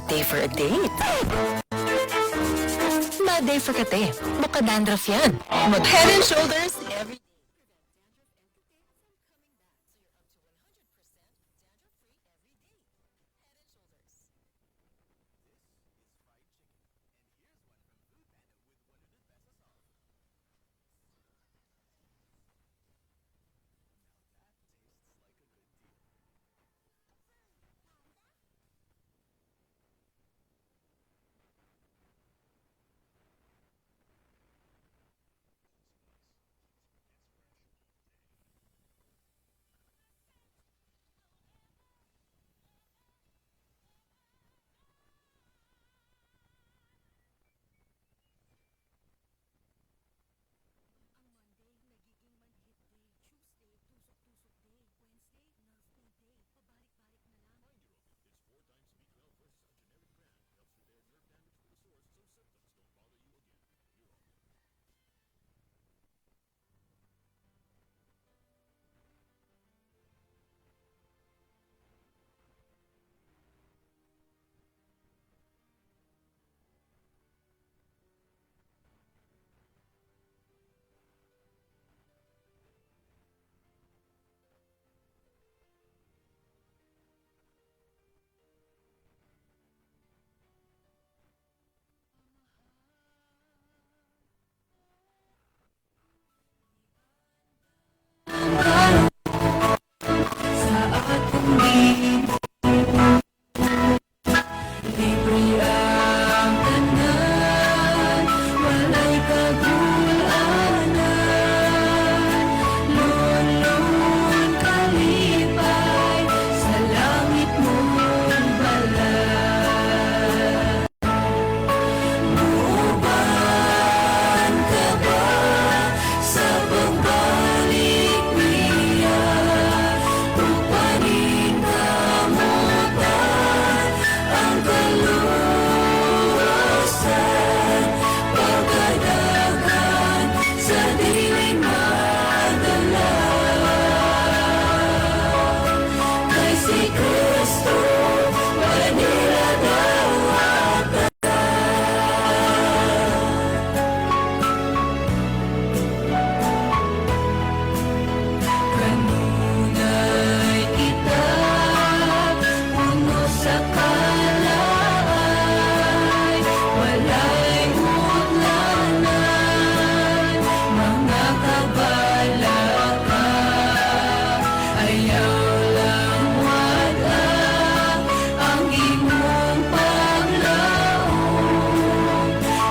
Day for a date. Bad day for kate. Maka-dandruff yan. Mag Head and Shoulders every. Sa atong libo, libre ang tanan, walay kagulanan. Lunlun kalipay sa langit mong balay. Muuban ka ba sa pagbalik niya? Upaning kamutan ang kaluwasan, pagkadaghan sa diling madala. Kay si Kristo, wala nila dawatan. Kanunay kita, puno sa kalaay, walay utlanan, mga kabalaka. Ayaw lang wala ang imong paglaom.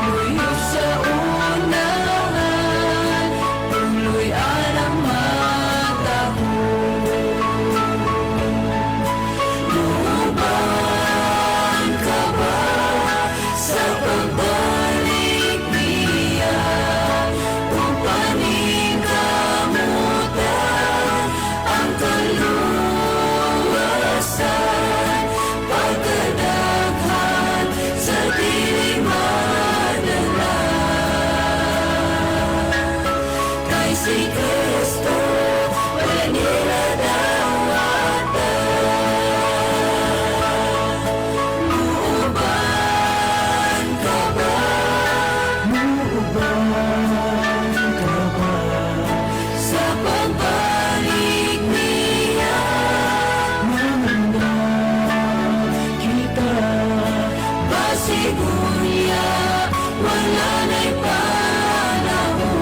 Luyo sa unahan, tuloy ang matahong. Muuban ka ba sa pagbalik niya? Upaning kamutan ang kaluwasan, pagkadaghan sa dili madala. Kay si Kristo, wala nila dawatan. Muuban ka ba? Muuban ka ba? Sa pagbalik niya? Manganda kita. Basigunya, wala na'y panahon.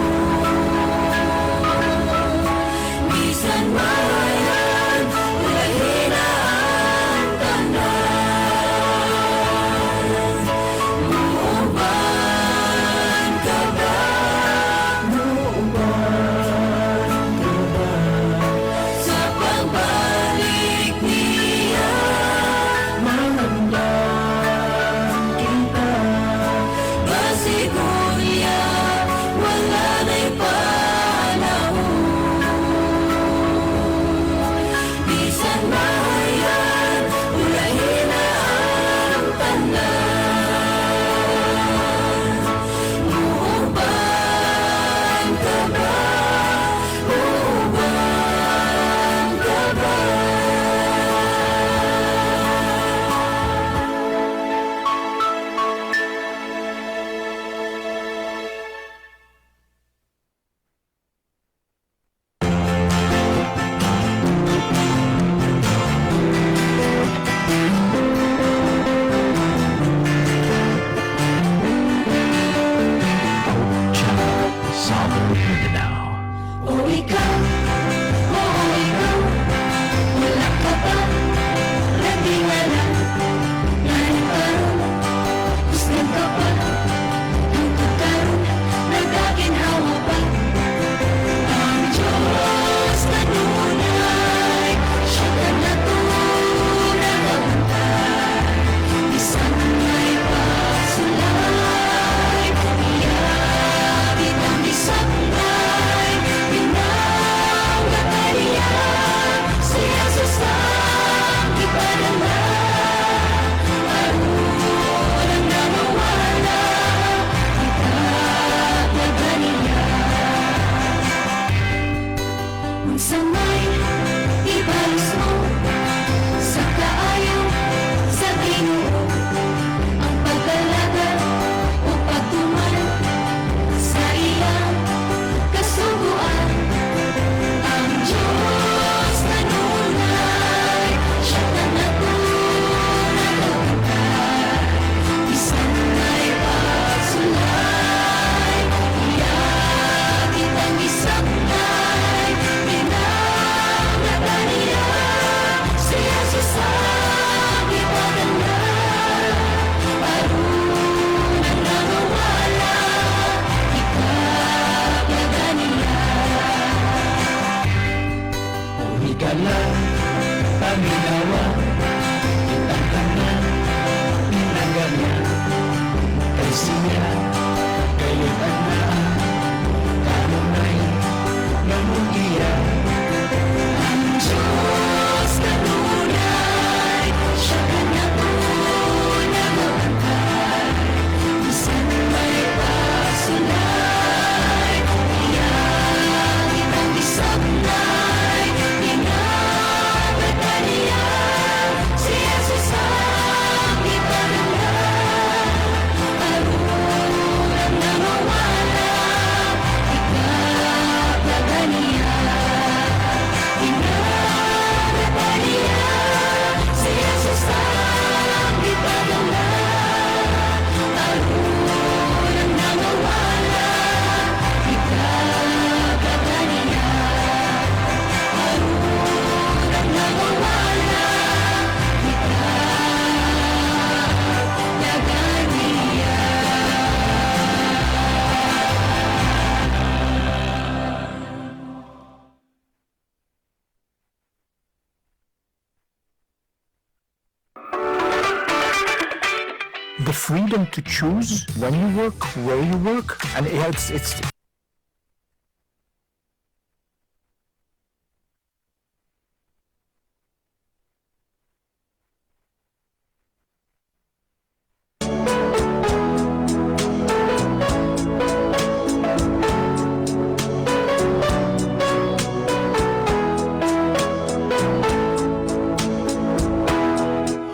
The freedom to choose when you work, where you work, and it's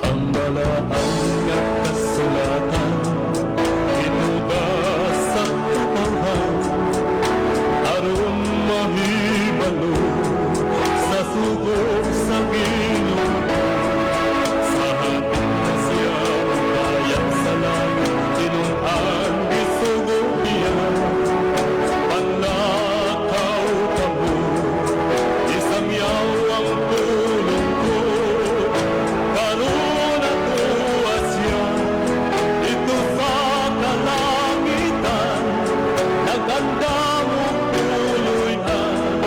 Ang balaan nga kasulatan Ginuba sa katawhan aron mahibalo sa sugo sa Ginoo. Sa hapit na siya bayag sa langit, tinun-an gisugo niya. Panlakaw kamo, isangyaw ang pulong ko. Karon atoa siya didto sa kalangitan, nag-andam og puloy-an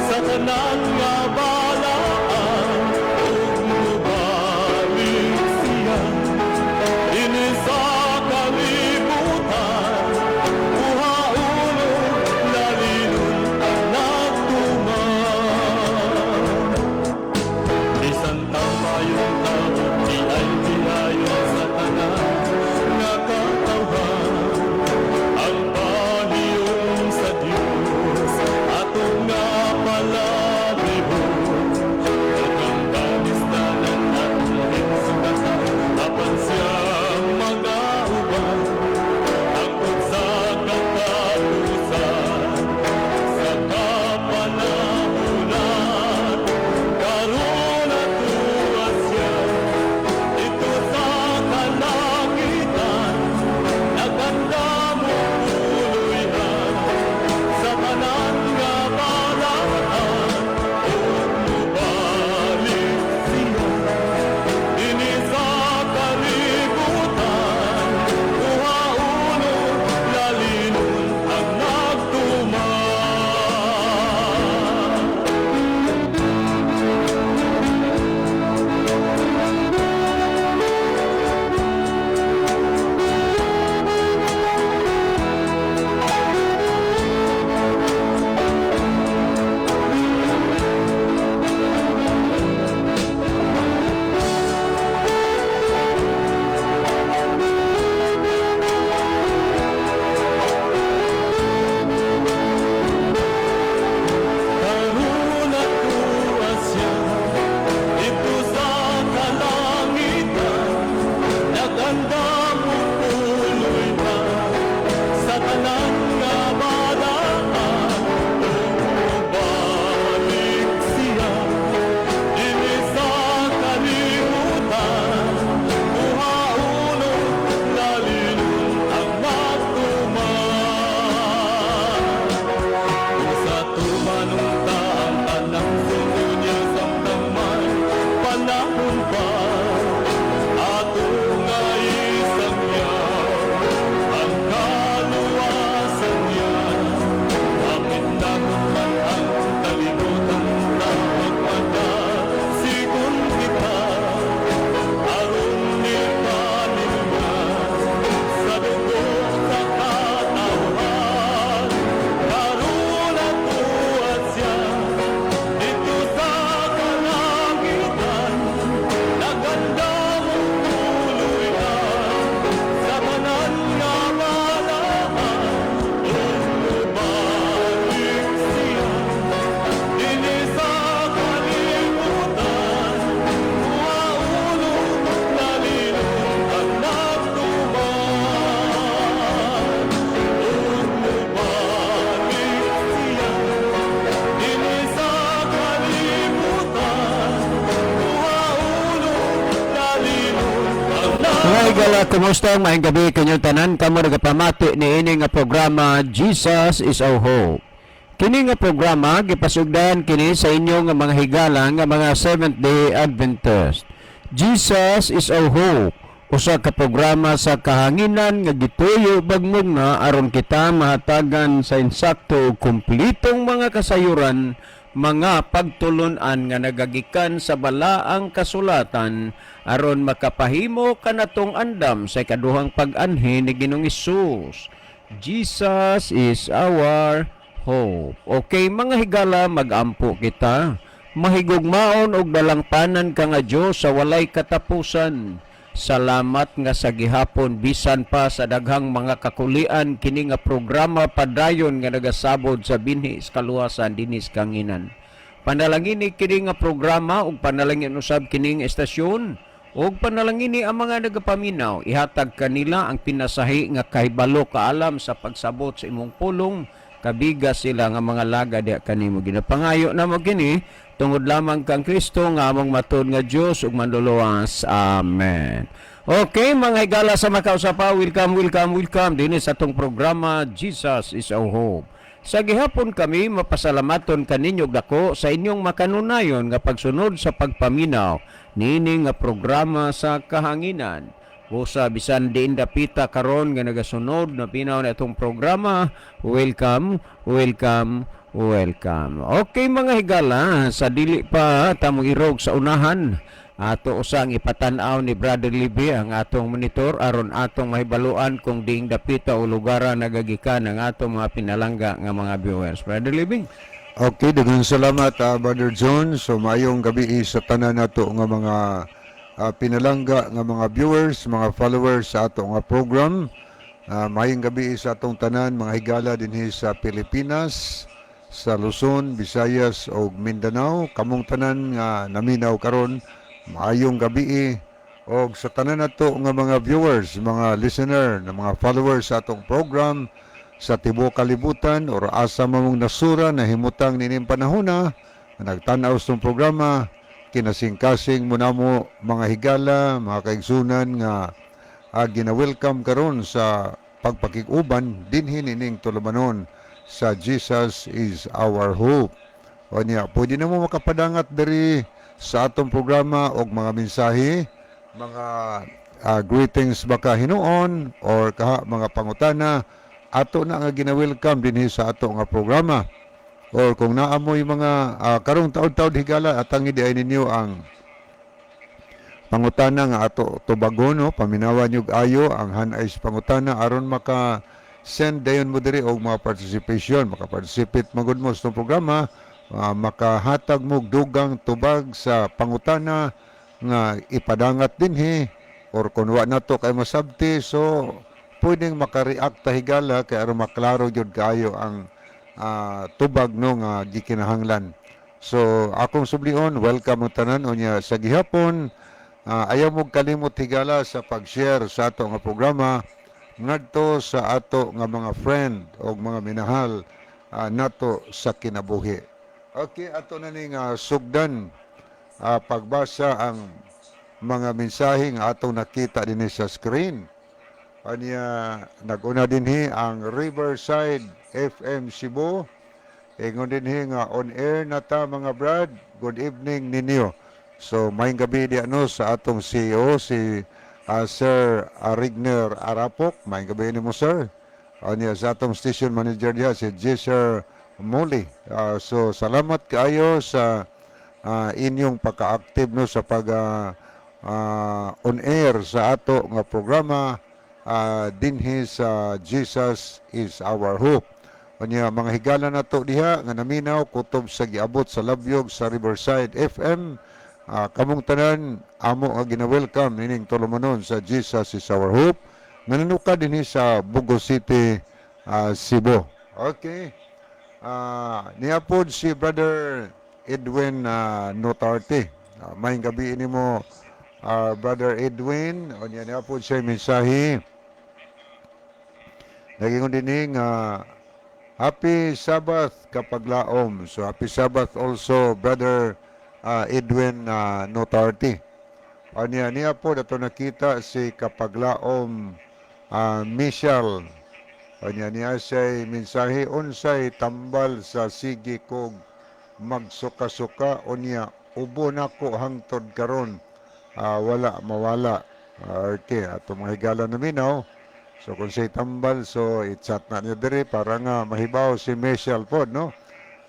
sa tanan nga balaan, ug mobalik siya dinhi sa kalibutan, kuhaon ug lalinon ang nagtuman. Bisan ang maayong tawo di ay giayon sa tanan nga katawhan, ang pahiyom sa Dios atong nga palalibon. Daghang kalisdanan atong ginsugatan, apan siya magauban hangtod sa katapusan sa kapanahunan. Karon atoa siya didto sa kalangitan, nag-andam og puloy-an sa tanan nga balaan, ug mobalik siya dinhi sa kalibutan, kuhaon ug lalinon ang nagtuman. Karon atoa siya didto sa kalangitan, nag-andam og puloy-an sa tanan nga balaan, ug mobalik siya dinhi sa kalibutan, kuhaon ug lalinon ang nagtuman. Kung sa tumanon ta ang tanang sugo niya samtang may panahon pa, ato nga isangyaw ang kaluwasan niya. Hapit na man ang kalibutan na magpadasigon kita aron ni paningan sa dugo sa katawhan. Karon atoa siya didto sa kalangitan, nag-andam og puloy-an sa tanan nga balaan, ug mobalik siya dinhi sa kalibutan, kuhaon ug lalinon ang nagtuman, ug mobalik siya dinhi sa kalibutan, kuhaon ug lalinon ang Mga higala, kumusta? Maayong gabi kanyong tanan kamo nagapamati ni ini nga programa, Jesus is Our Hope. Kini nga programa gipasugdan kini sa inyo nga mga higala nga mga Seventh Day Adventist. Jesus is Our Hope, usa ka programa sa kahanginan nga gituyo bagmong na aron kita mahatagan sa insakto ug kumplitong mga kasayuran. Mga pagtulunan nga nagagikan sa balaang kasulatan aron makapahimo kanatong andam sa ikaduhang pag-anhi ni Ginoong Hesus. Jesus is our hope. Okay, mga higala, magampo kita. Mahigugmaon og dalangpanan ka nga Dios sa walay katapusan. Salamat nga sa gihapon, bisan pa sa daghang mga kakulian, kini nga programa padayon nga nagasabod sa binhi sa kaluwasan dinhi sa kahanginan. Panalangini kini nga programa ug panalangin usab kini nga estasyon ug panalangini ang mga nagapaminaw. Ihatag kanila ang pinasahi nga kahibalo, kaalam sa pagsabot sa imong pulong. Kabiga sila nga mga laga diha kanimo. Ginapangayo namo kini tungod lamang kang Kristo nga among matuod nga Dios ug Manluluwas. Amen. Okay, mga higala sa makausapa, welcome, welcome, welcome dinhi sa atong programa Jesus is Our Hope. Sa gihapon kami mapasalamaton kaninyo dako sa inyong makanunayon nga pagsunod sa pagpaminaw niini nga programa sa kahanginan. Busa bisan diin dapita karon nga nagasunod na pinaw na itong programa, welcome, welcome, welcome. Okay, mga higala, sa dili pa tamo irog sa unahan, ato usang ipatan-aw ni Brother Libby ang atong monitor aron atong mahibaluan kung diing dapita o lugara nagagikan ang atong mga pinalangga nga mga viewers. Brother Libby. Okay, daghang salamat, Brother John. So maayong gabi sa tanan nato nga mga pinalangga nga mga viewers, mga followers sa ato nga program. Maayong gabi sa atong tanan mga higala dinhi sa Pilipinas, sa Luzon, Visayas ug Mindanao. Kamong tanan nga naminaw karon, maayong gabi og sa tanan nato nga mga viewers, mga listener, na mga followers sa atong program sa tibuok kalibutan or asa man mong nasura na himutang nining panahona nga nagtan-aw sa programa, kinasingkasing mo namo mga higala, mga kaigsunan nga gina-welcome karon sa pagpakig-uban dinhi nining tulumanon sa Jesus is Our Hope. O niya, pwede na mo makapadangat diri sa atong programa og mga mensahe, mga greetings baka hinuon or kaha mga pangutana, ato na nga gina-welcome dinhi sa ato nga programa. Or kung naa moy mga karong taod-taod, higala, atangi di ay ninyo ang pangutana nga ato tubagon, no? Paminawan nyug ayo ang hanay sa pangutana aron maka send dayon mo diri og mga participation, maka-participate magud mo sa programa, makahatag mo og dugang tubag sa pangutana nga ipadangat dinhi, or kung wa nato kay masabti, so pwedeng maka-react ta, higala, kay aron maklaro gyud kaayo ang tubag, no, nga gikinahanglan. So akong sublion, welcome ang tanan. Unya sa gihapon, ayaw mo kalimot, higala, sa pag-share sa ato nga programa ngadto sa ato nga mga friend o mga minahal nato sa kinabuhi. Okay, ato na ning sugdan pagbasa ang mga mensahe nga atong nakita dinhi sa screen. Anya naguna dinhi ang Riverside FM Cebu. Ingon dinhi nga on air na ta, mga brad. Good evening ninyo. So maayong gabi di ano sa atong CEO, si Sir Arigner Arapok. Maayong gabi nimo, sir. Anya sa atong station manager diha, si Jesser Muli. So salamat kaayo sa inyong pagka-active, no, sa pag on air sa ato nga programa dinhi sa Jesus is Our Hope. Unya mga higala nato diha nga naminaw kutob sa giabot sa labyog sa Riverside FM, kamong tanan amo nga gina-welcome nining tulumanon sa Jesus is Our Hope nga nanuka dinhi sa Bogo City, Cebu. Okay. Niya pod si Brother Edwin Notarte. Maayong gabi nimo, Brother Edwin. Unya niya pod siya mensahe. Nagingon dinhi nga Happy Sabbath, kapaglaom. So happy Sabbath also, Brother Edwin Notarte. Anya niya po dato nakita si Kapaglaom Michelle. Anya niya siya mensahe, unsay tambal sa sige kog magsuka-suka, unya ubo nako hangtod karon, wala mawala. Okay, ato mga higala naminaw. So kung say tambal, so i-chat na niya diri para nga mahibaw si Michelle pod, no?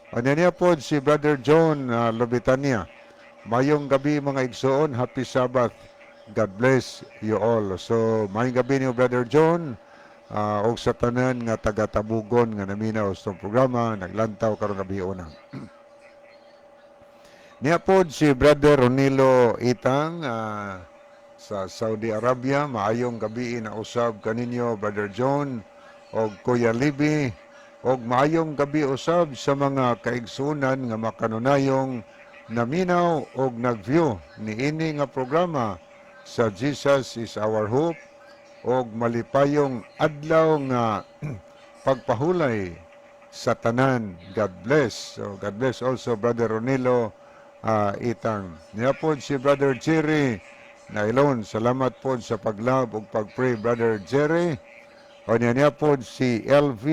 Ano niya po si Brother John Lobitania. Mayong gabi, mga igsoon, happy Sabbath. God bless you all. So, mayong gabi niyo, Brother John, og sa tanan nga taga-Tabugon nga naminaw sa programa, naglantaw karong gabi una. Niya po si Brother Ronilo Itang sa Saudi Arabia. Maayong gabi na usab kaninyo, Brother John og Kuya Libby, og maayong gabi usab sa mga kaigsunan nga makanunayong naminaw og nag-view niini nga programa sa Jesus is Our Hope og malipayong adlaw nga pagpahulay sa tanan. God bless. So God bless also, Brother Ronilo Itang. Niya po si Brother Jerry Nailon. Salamat po sa pag-love ug pag-pray, Brother Jerry. O niya po si LV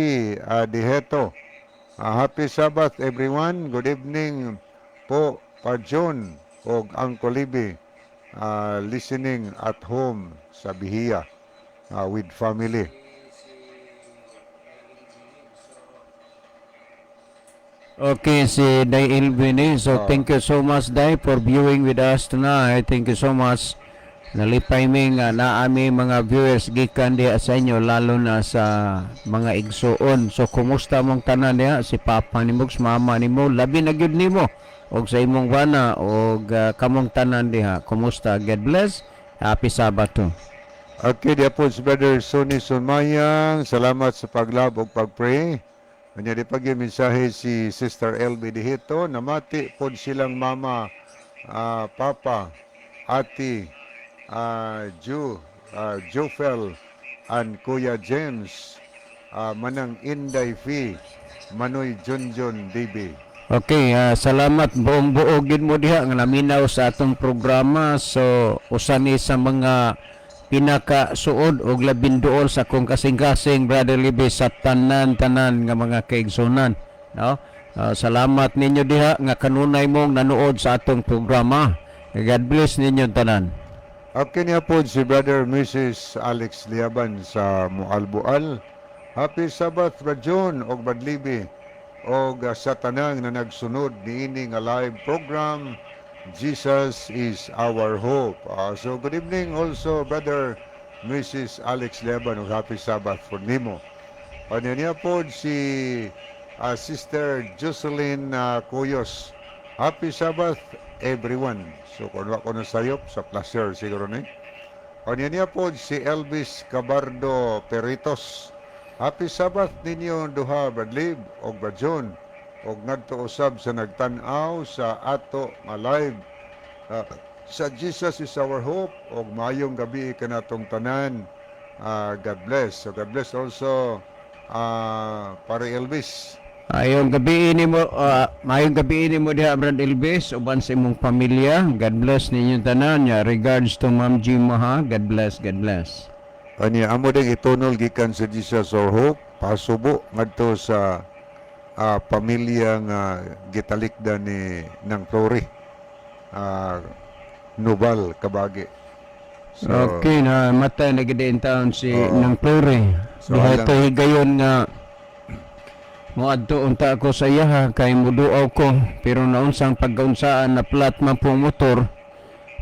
Diheto. Happy Sabbath, everyone. Good evening po, Pa John og Uncle Libby. Listening at home sa Bihiya with family. Okay, si Day Elvin. So, thank you so much, Day, for viewing with us tonight. Thank you so much. Nalipay mi nga naami mga viewers gikan diha sa inyo, lalo na sa mga igsuon. So kumusta mong tanan diha, si papa nimo, si mama nimo, labi na gyud nimo og sa imong bana og kamong tanan diha. Kumusta? God bless. Happy Sabbath to. Okay, diya po si Brother Sonny Sumayang. Salamat sa pag-love ug pag-pray. Kanya di pag mensahe si Sister LB Dihito. Namati po silang mama, papa, ati, Ju, Jofel, and Kuya James, Manang Inday Fee, Manoy Junjun DB. Okay, salamat buong buo gid mo diha nga naminaw sa atong programa. So usa ni sa mga pinakasuod og labing duol sa akong kasing-kasing, Brother Libby, sa tanan-tanan nga mga kaigsunan, no? Salamat ninyo diha nga kanunay mong nanood sa atong programa. God bless ninyo tanan. Okay niya po si Brother Mrs. Alex Liaban sa Mualbual. Happy Sabbath, Brad John og Brad Libby og sa tanang na nagsunod niini nga live program, Jesus is Our Hope. So good evening also, Brother Mrs. Alex Liaban, og happy Sabbath for nimo. Ano niya po si Sister Jocelyn Cuyos. Happy Sabbath, everyone. So kung wa ko na sayop sa placer siguro ni. Ano niya po si Elvis Cabardo Peritos. Happy Sabbath ninyo duha, Brad Lib og Brad John, og ngadto usab sa nagtan-aw sa ato nga live sa Jesus is Our Hope og maayong gabi kanatong tanan. God bless. So God bless also, Pare Elvis. Maayong gabi nimo diha, Brad Elvis, uban sa imong pamilya. God bless ninyo tanan. Ya, regards to Ma'am G Maha. God bless, God bless. Kanya amo ding itunol gikan sa Jesus Our Hope pasubo ngadto sa pamilya nga gitalikdan ni ng Flori Nubal Kabagi. So, Okay, na matay na gid in town si Oo. Nang Flore. So, Diha alam- to higayon nga moadto unta ako sa iyaha kay muduaw ko, pero naunsang pagkaunsaan na plat man po ang motor,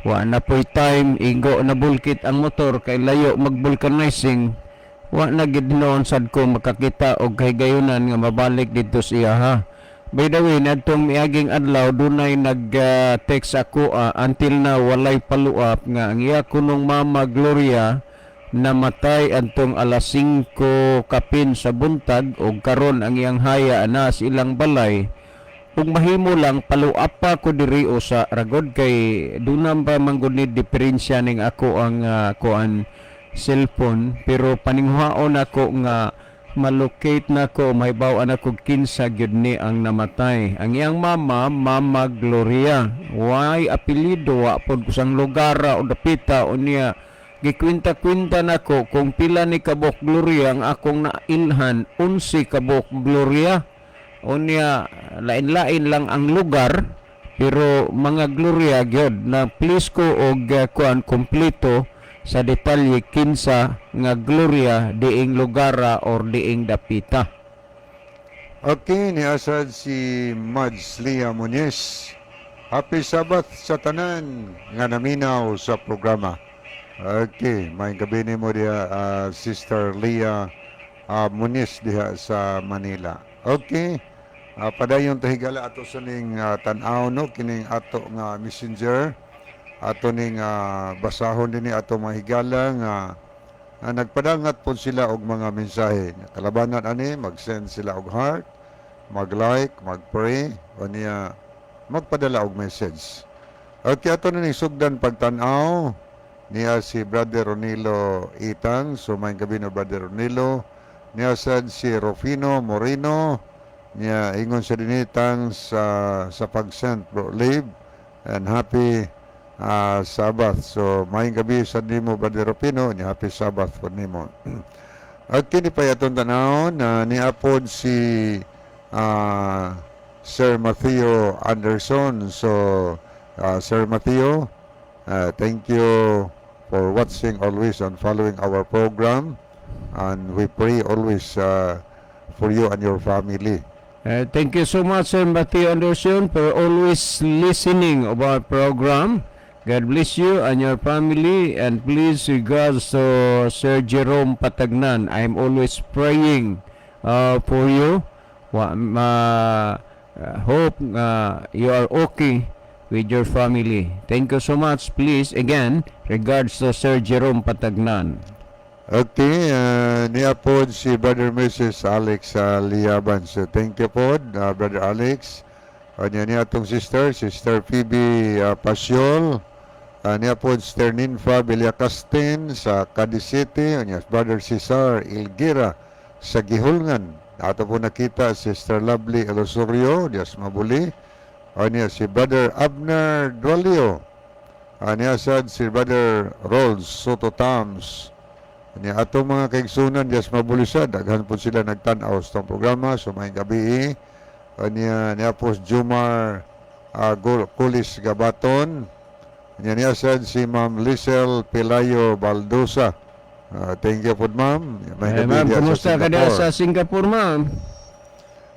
wa na po'y time, igo na bulkit ang motor kay layo mag-vulcanizing. Wa na gid noon sad ko makakita og kahigayonan nga mabalik didto sa iyaha. By the way, nadtong miaging adlaw dunay nag-text ako, until na walay follow up, nga ang iya kunong mama Gloria namatay adtong alas 5 kapin sa buntag og karon ang iyang haya na sa ilang balay. Ug mahimo lang follow up pa ko diri o sa ragod kay dunam pa man gud ni diferensya ning ako ang kuan cellphone, pero paninghuaon ako nga malocate na ko, mahibaw-an ako kinsa gyud ni ang namatay. Ang iyang mama, Mama Gloria, way apelyido, wa pod kusang lugar o dapita. Unya gikwinta-kwinta nako kung pila ni kabok Gloria ang akong nailhan, 11 kabok Gloria. Unya lain-lain lang ang lugar pero mga Gloria gyud na. Please ko og kuan kompleto sa detalye kinsa nga Gloria, diing lugara or diing dapita. Okay, niya sad si Mads Lia Muñez. Happy Sabbath sa tanan nga naminaw sa programa. Okay, maayong gabi nimo diha, Sister Lia Muñez diha sa Manila. Okay. Padayon ta, higala, ato sa ning tan-aw, no, kining ato nga messenger, ato ning basahon dinhi ato mga higala nga nagpadangat po sila og mga mensahe. Kalabanan ani mag-send sila og heart, mag-like, mag-pray, o niya magpadala og message. Okay, ato na ning sugdan pagtan-aw niya si Brother Ronilo Itang. So maayong gabi na, Brother Ronilo. Niya sad si Rufino Moreno. Niya ingon sa dinitang sa pag-send, Bro Live, and happy Sabbath. So maayong gabi sa nimo, Brother Rufino, niya happy Sabbath po nimo. At kini pa atong tanawon na niapod si Sir Matthew Anderson. So Sir Matthew, thank you for watching always and following our program. And we pray always for you and your family. Thank you so much, Sir Matthew Anderson, for always listening of our program. God bless you and your family, and please regards to Sir Jerome Patagnan. I'm always praying for you. Hope you are okay with your family. Thank you so much. Please, again, regards to Sir Jerome Patagnan. Okay, niya po si Brother Mrs. Alex Liaban. So thank you po, Brother Alex. Niya niya atong sister, Sister Phoebe Pasiol. Niya po Sister Ninfa Villacastin sa Cadiz City. Niya Brother Cesar Ilgira sa Gihulngan. Ato po nakita Sister Lovely Elosorio, diha sa Mabuli. Niya si Brother Abner Dualio. Niya sad si Brother Rolls Soto Tams. Niya atong mga kaigsunan diha sa Mabuli sa daghan po sila nagtan-aw sa atong programa. So maayong gabi. Niya niya po si Jumar Kulis Gabaton. Niya niya sad si Ma'am Lisel Pelayo Baldosa. Thank you po, ma'am. Maayong Eh, gabi ma'am, diha sa kumusta ka diha Singapore. Sa Singapore, ma'am?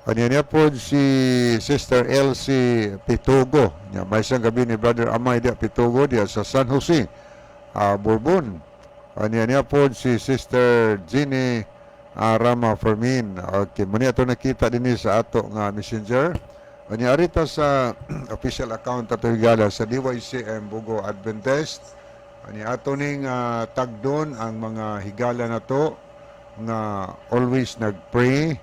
Anya niya po si Sister Elsie Pitugo. Nya may isang gabi ni Brother Amay diha Pitugo diha sa San Jose, Bourbon. Anya niya po si Sister Jeannie Rama Fermin. Okay, muni ato nakita dinhi sa ato nga messenger. Anya arita sa official account ato, higala, sa DYCM Bogo Adventist. Anya ato ning tagdon ang mga higala nato nga always nagpray,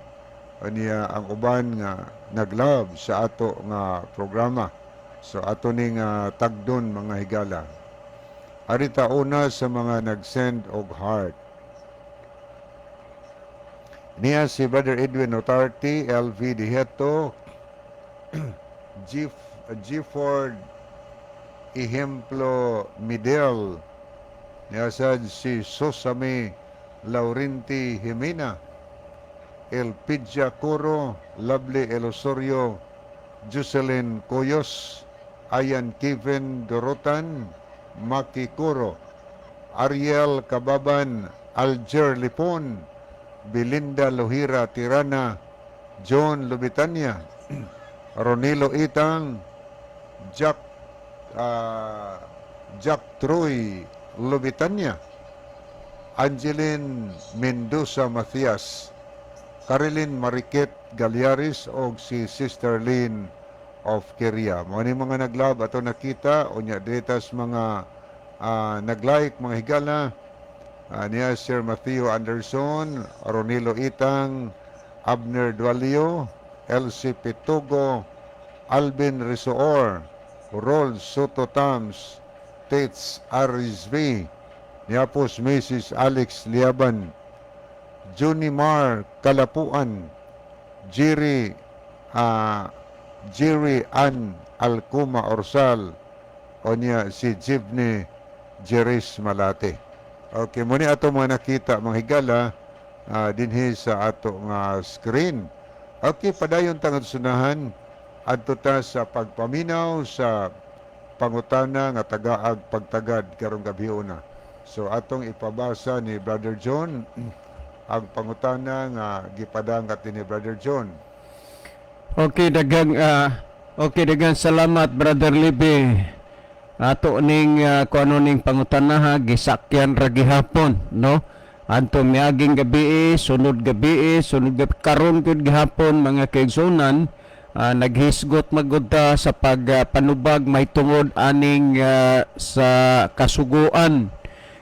aniya ang uban nga naglove sa ato nga programa. So ato ning tagdon, mga higala. Arita una sa mga nag-send og heart. Niya si Brother Edwin Otarti, LV Diheto, G G Ford Ehemplo Midel. Niya sad si Sosame Laurenti Jimena, Elpidia Coro, Lovely Elosorio, Jocelyn Coyos, Ayan Kevin Dorotan, Maki Coro, Ariel Kababan, Alger Lipon, Belinda Lohira Tirana, John Lubitania, Ronilo Itang, Jack Troy Lubitania, Angeline Mendoza Matias, Carilyn Mariquet Galiaris og si Sister Lynn of Korea. Mao ni mga naglove ato nakita. Unya ditas mga naglike, mga higala, niya Sir Matthew Anderson, Ronilo Itang, Abner Dualio, LC Pitugo, Alvin Risoor, Rol Soto Tams, Tates Arizvi, niya po si Mrs. Alex Liaban, Junimar Kalapuan, Jerry Ann Alcuma Orsal, o niya si Jibney Jeris Malate. Okay, muni ato mga nakita, mga higala, dinhi sa ato nga screen. Okay, padayon tang sunahan adto ta sa pagpaminaw sa pangutana nga tagaag pagtagad karong gabi una. So atong ipabasa ni Brother John ang pangutana nga gipadangat ni Brother John. Okay, daghang salamat, Brother Libe. Ato ning kuno ning pangutana gisakyan ra gihapon, no? Anto miaging gabi, sunod gabi, sunod gabi, karon gud gihapon, mga kaigsunan, naghisgot magud ta sa pagpanubag may tungod aning sa kasuguan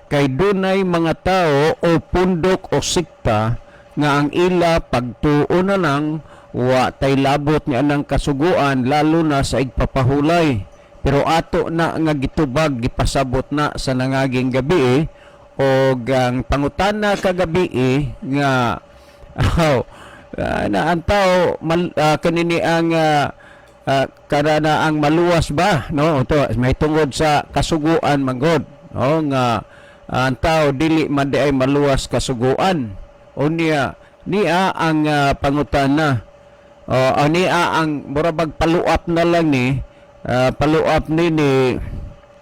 kay dunay mga tao o pundok o sikta nga ang ila pagtuo na lang, wa tay labot nga anang kasuguan, lalo na sa igpapahulay. Pero ato na nga gitubag, gipasabot na sa nangaging gabi og ang pangutana kagabi nga aw, na ang tao kanini ang kada na ang maluwas ba, no? To may tungod sa kasuguan manggod, no, nga ang tao dili man di ay maluwas kasuguan. Unya niya ang pangutana o niya ang murabag paluap na lang ni paluap ni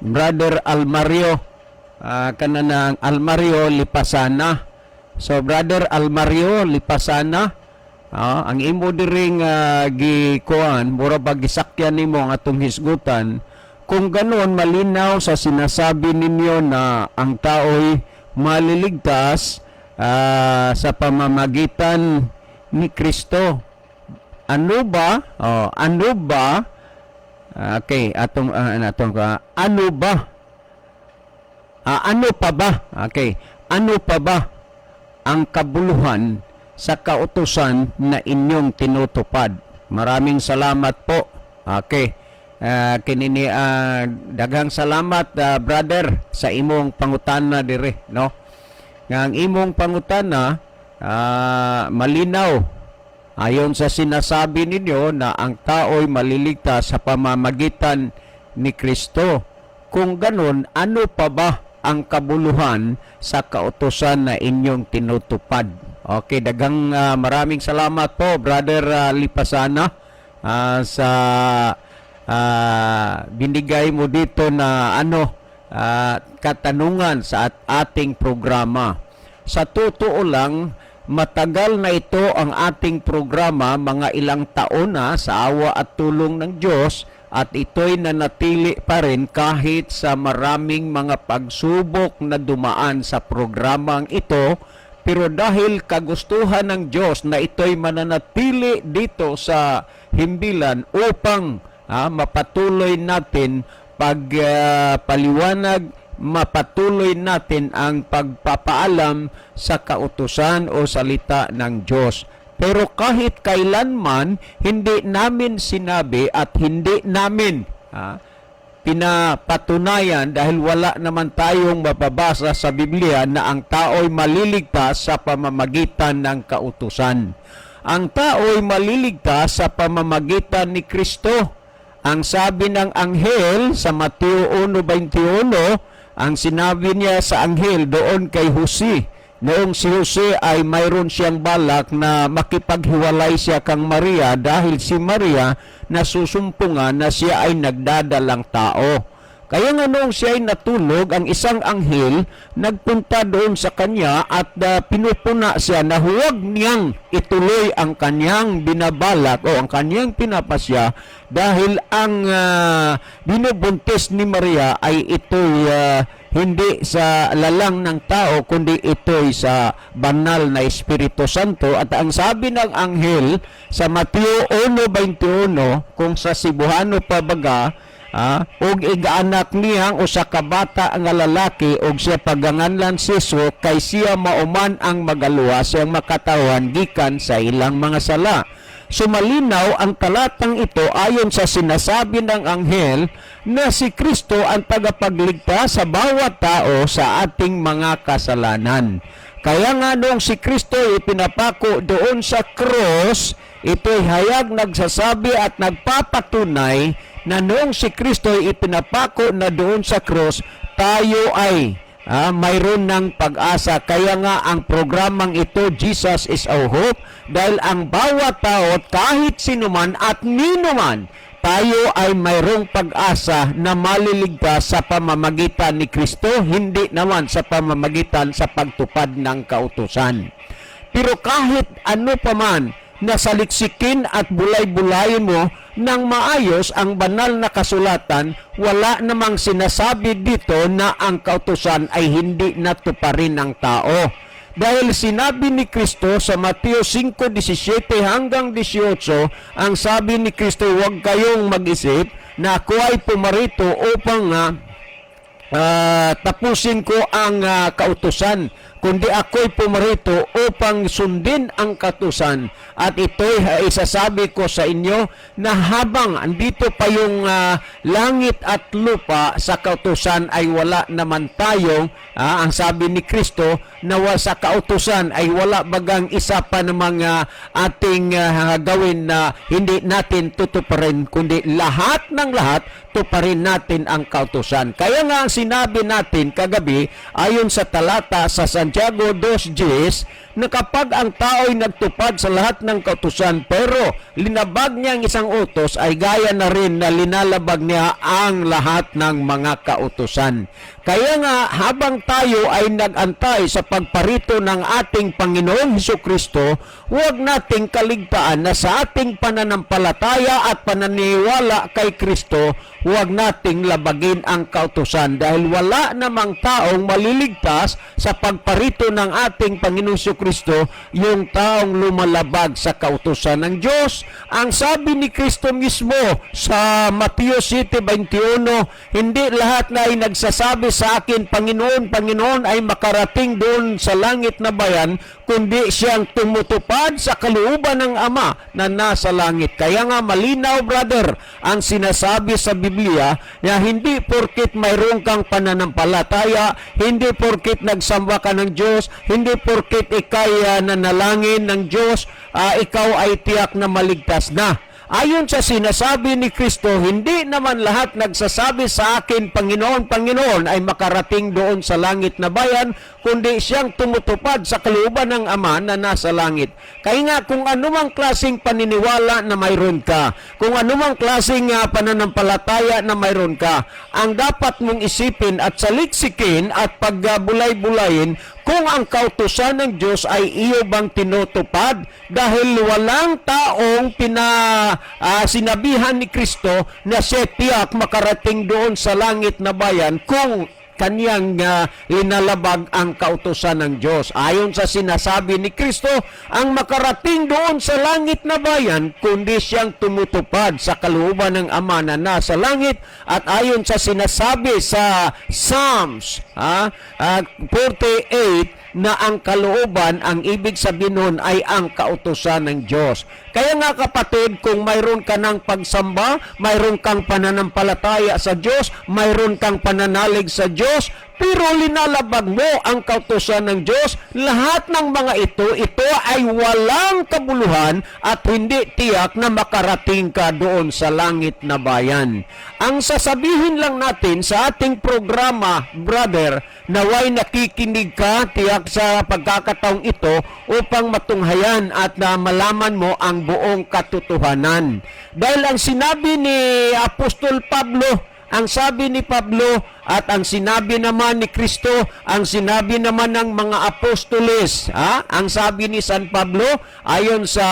Brother Almario, kana na ang Almario Lipasana. So Brother Almario Lipasana, ang imo diring gikuan, mura bag gisakyan nimo ang atong hisgutan. Kung ganoon, malinaw sa sinasabi ninyo na ang tao'y maliligtas sa pamamagitan ni Kristo. Ano ba? Oh, ano ba? Okay, atong ano ba? Ano pa ba? Okay. Ano pa ba ang kabuluhan sa kautusan na inyong tinutupad? Maraming salamat po. Okay. Kinini daghang salamat, brother, sa imong pangutana dire, no? Nga ang imong pangutana malinaw ayon sa sinasabi ninyo na ang tao'y maliligtas sa pamamagitan ni Kristo. Kung ganun, ano pa ba ang kabuluhan sa kautusan na inyong tinutupad? Okay, daghang maraming salamat po, Brother Lipasana, sa binigay mo dito na ano katanungan sa ating programa. Sa totoo lang, matagal na ito ang ating programa, mga ilang taon na sa awa at tulong ng Diyos, at ito'y nanatili pa rin kahit sa maraming mga pagsubok na dumaan sa programang ito. Pero dahil kagustuhan ng Diyos na ito'y mananatili dito sa himbilan upang mapatuloy natin pagpaliwanag, mapatuloy natin ang pagpapaalam sa kautusan o salita ng Diyos. Pero kahit kailanman, hindi namin sinabi at hindi namin pinapatunayan dahil wala naman tayong mababasa sa Biblia na ang tao'y maliligtas sa pamamagitan ng kautusan. Ang tao'y maliligtas sa pamamagitan ni Kristo. Ang sabi ng anghel sa Mateo 1:21, ang sinabi niya sa anghel doon kay Jose, noong si Jose ay mayroon siyang balak na makipaghiwalay siya kang Maria dahil si Maria nasusumpungan na siya ay nagdadalang tao. Kaya nga noong siya ay natulog, ang isang anghel nagpunta doon sa kanya at pinupuna siya na huwag niyang ituloy ang kanyang binabalak o ang kanyang pinapasya dahil ang binubuntis ni Maria ay ito'y hindi sa lalang ng tao kundi ito'y sa banal na Espiritu Santo. At ang sabi ng anghel sa Mateo 1:21, kung sa Cebuano pa baga, ug igaanak niya ang usa ka bata nga lalaki ug siya paganganlan si Jesus kay siya mauman ang magaluwas siyang makatawan gikan sa ilang mga sala. Sumalinaw ang talatang ito ayon sa sinasabi ng anghel na si Kristo ang tagapagligtas sa bawat tao sa ating mga kasalanan. Kaya nga noong si Kristo ipinapako doon sa cross, ito'y hayag nagsasabi at nagpapatunay na noong si Kristo ipinapako na doon sa cross, tayo ay mayroon ng pag-asa. Kaya nga ang programang ito, Jesus is Our Hope, dahil ang bawat tao, kahit sino man at nino man, tayo ay mayroong pag-asa na maliligtas sa pamamagitan ni Kristo, hindi naman sa pamamagitan sa pagtupad ng kautusan. Pero kahit ano pa man na saliksikin at bulay-bulayin mo ng maayos ang banal na kasulatan, wala namang sinasabi dito na ang kautusan ay hindi natuparin ng tao. Dahil sinabi ni Kristo sa Mateo 5:17 hanggang 18, ang sabi ni Kristo, "Huwag kayong mag-isip na ako ay pumarito upang tapusin ko ang kautusan, kundi ako'y pumarito upang sundin ang kautusan. At ito'y isasabi ko sa inyo na habang andito pa yung langit at lupa, sa kautusan ay wala naman tayong, ang sabi ni Kristo, na sa kautusan ay wala bagang isa pa namang ating gawin na hindi natin tutuparin, kundi lahat ng lahat tuparin natin ang kautusan." Kaya nga ang sinabi natin kagabi ayon sa talata sa Santiago 2.10 na kapag ang tao'y nagtupad sa lahat ng kautusan pero linabag niya ang isang utos, ay gaya na rin na linalabag niya ang lahat ng mga kautusan. Kaya nga habang tayo ay nag-antay sa pagparito ng ating Panginoong Heso Kristo, huwag nating kaligtaan na sa ating pananampalataya at pananiwala kay Kristo, huwag nating labagin ang kautusan dahil wala namang taong maliligtas sa pagparito ng ating Panginoong Heso Kristo yung taong lumalabag sa kautusan ng Diyos. Ang sabi ni Kristo mismo sa Mateo 7:21, "Hindi lahat na ay nagsasabi sa akin, 'Panginoon, Panginoon,' ay makarating doon sa langit na bayan, kundi siyang tumutupad sa kalooban ng Ama na nasa langit." Kaya nga malinaw, brother, ang sinasabi sa Biblia na hindi porkit mayroon kang pananampalataya, hindi porkit nagsamba ka ng Diyos, hindi porkit ika'y nanalangin ng Diyos, ikaw ay tiyak na maligtas na. Ayon sa sinasabi ni Kristo, "Hindi naman lahat nagsasabi sa akin, 'Panginoon, Panginoon,' ay makarating doon sa langit na bayan, kundi siyang tumutupad sa kalooban ng Ama na nasa langit." Kaya nga kung anumang klaseng paniniwala na mayroon ka, kung anumang klaseng pananampalataya na mayroon ka, ang dapat mong isipin at saliksikin at pagbulay-bulayin kung ang kautusan ng Diyos ay iyo bang tinutupad, dahil walang taong sinabihan ni Kristo na siya tiyak makarating doon sa langit na bayan kung kanyang linalabag ang kautusan ng Diyos. Ayon sa sinasabi ni Kristo, ang makarating doon sa langit na bayan, kundi siyang tumutupad sa kalooban ng Ama na nasa langit. At ayon sa sinasabi sa Psalms 48 na ang kalooban, ang ibig sabihin nun ay ang kautusan ng Diyos. Kaya nga, kapatid, kung mayroon ka ng pagsamba, mayroon kang pananampalataya sa Diyos, mayroon kang pananalig sa Diyos, pero linalabag mo ang kautusan ng Diyos, lahat ng mga ito ay walang kabuluhan at hindi tiyak na makarating ka doon sa langit na bayan. Ang sasabihin lang natin sa ating programa, brother, naway nakikinig ka tiyak sa pagkakataong ito upang matunghayan at na malaman mo ang buong katotohanan. Dahil ang sinabi ni Apostol Pablo, ang sabi ni Pablo at ang sinabi naman ni Kristo, ang sinabi naman ng mga apostoles, ha? Ang sabi ni San Pablo ayon sa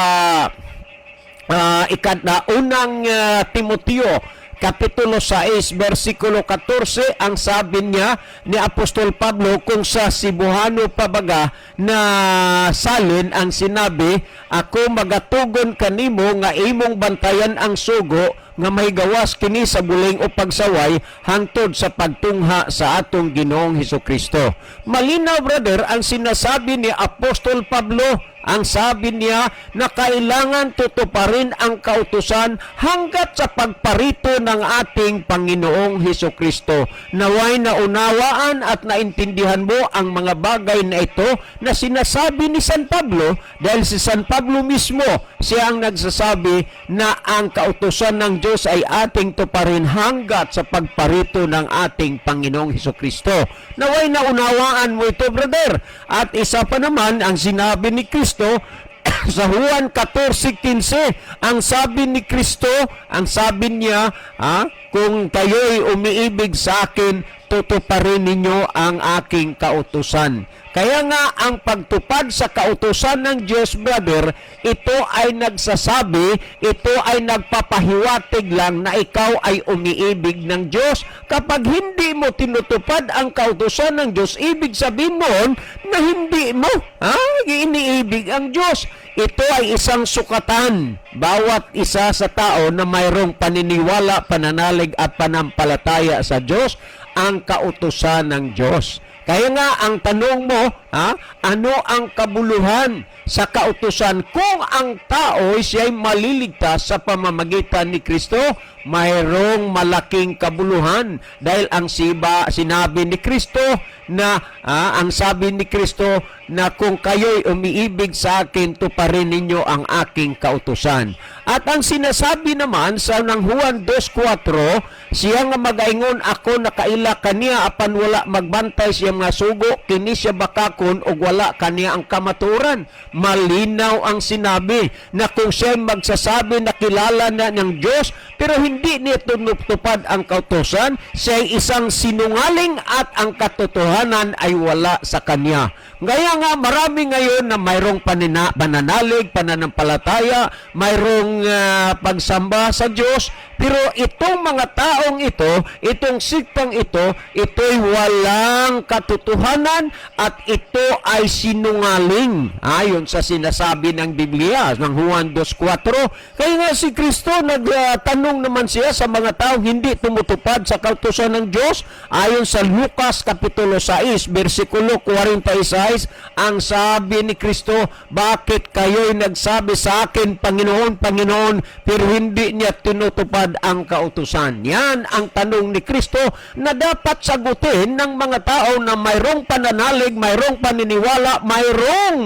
unang Timoteo Kapitulo 6, versikulo 14, ang sabi niya ni Apostol Pablo, kung sa Cebuano pa baga na salin, ang sinabi, "Ako magatugon kanimo nga imong bantayan ang sugo nga may gawas kini sa buling o pagsaway hangtod sa pagtungha sa atong Ginoong Hesus Kristo." Malinaw, brother, ang sinasabi ni Apostol Pablo. Ang sabi niya na kailangan tutuparin ang kautusan hanggat sa pagparito ng ating Panginoong Heso Kristo. Naway naunawaan at naintindihan mo ang mga bagay na ito na sinasabi ni San Pablo, dahil si San Pablo mismo, siya ang nagsasabi na ang kautusan ng Diyos ay ating tuparin hanggat sa pagparito ng ating Panginoong Heso Kristo. Naway naunawaan mo ito, brother. At isa pa naman ang sinabi ni Kristo sa Juan 14:15, ang sabi ni Kristo, ang sabi niya, "Kung kayo'y umiibig sa akin, tutuparin ninyo ang aking kautusan." Kaya Kaya nga ang pagtupad sa kautusan ng Diyos, brother, ito ay nagsasabi, ito ay nagpapahiwatig lang na ikaw ay umiibig ng Diyos. Kapag hindi mo tinutupad ang kautusan ng Diyos, ibig sabihin noon na hindi mo iniibig ang Diyos. Ito ay isang sukatan. Bawat isa sa tao na mayroong paniniwala, pananalig at panampalataya sa Diyos, ang kautusan ng Diyos. Kaya nga ang tanong mo, ha, ano ang kabuluhan sa kautusan kung ang tao siya'y maliligtas sa pamamagitan ni Kristo? Mayroong malaking kabuluhan dahil ang sinabi ni Kristo na ang sabi ni Kristo na kung kayo'y umiibig sa akin, tuparin ninyo ang aking kautusan. At ang sinasabi naman sa ng Juan 2:4, siya nga magaingon, "Ako nakaila kaniya," apan wala magbantay siya mga sugo, kini siya bakakon og wala kaniya ang kamatuoran. Malinaw ang sinabi na kung siya magsasabi na kilala na ng Diyos pero hindi niya tinutupad ang kautusan, siya ay isang sinungaling at ang katotohanan ay wala sa kanya. Kaya nga marami ngayon na mayroong pananalig, pananampalataya, mayroong pagsamba sa Diyos, pero itong mga taong ito, itong siktang ito, ito'y walang katotohanan at ito ay sinungaling ayon sa sinasabi ng Biblia ng Juan 2:4. Kaya nga si Kristo, nagtanong naman siya sa mga taong hindi tumutupad sa kautusan ng Diyos ayon sa Lucas Kapitulo 6 versikulo 46. Ang sabi ni Kristo, "Bakit kayo'y nagsabi sa akin, 'Panginoon, Panginoon,' pero hindi niya tinutupad ang kautusan?" Yan ang tanong ni Kristo na dapat sagutin ng mga tao na mayroong pananalig, mayroong paniniwala, mayroong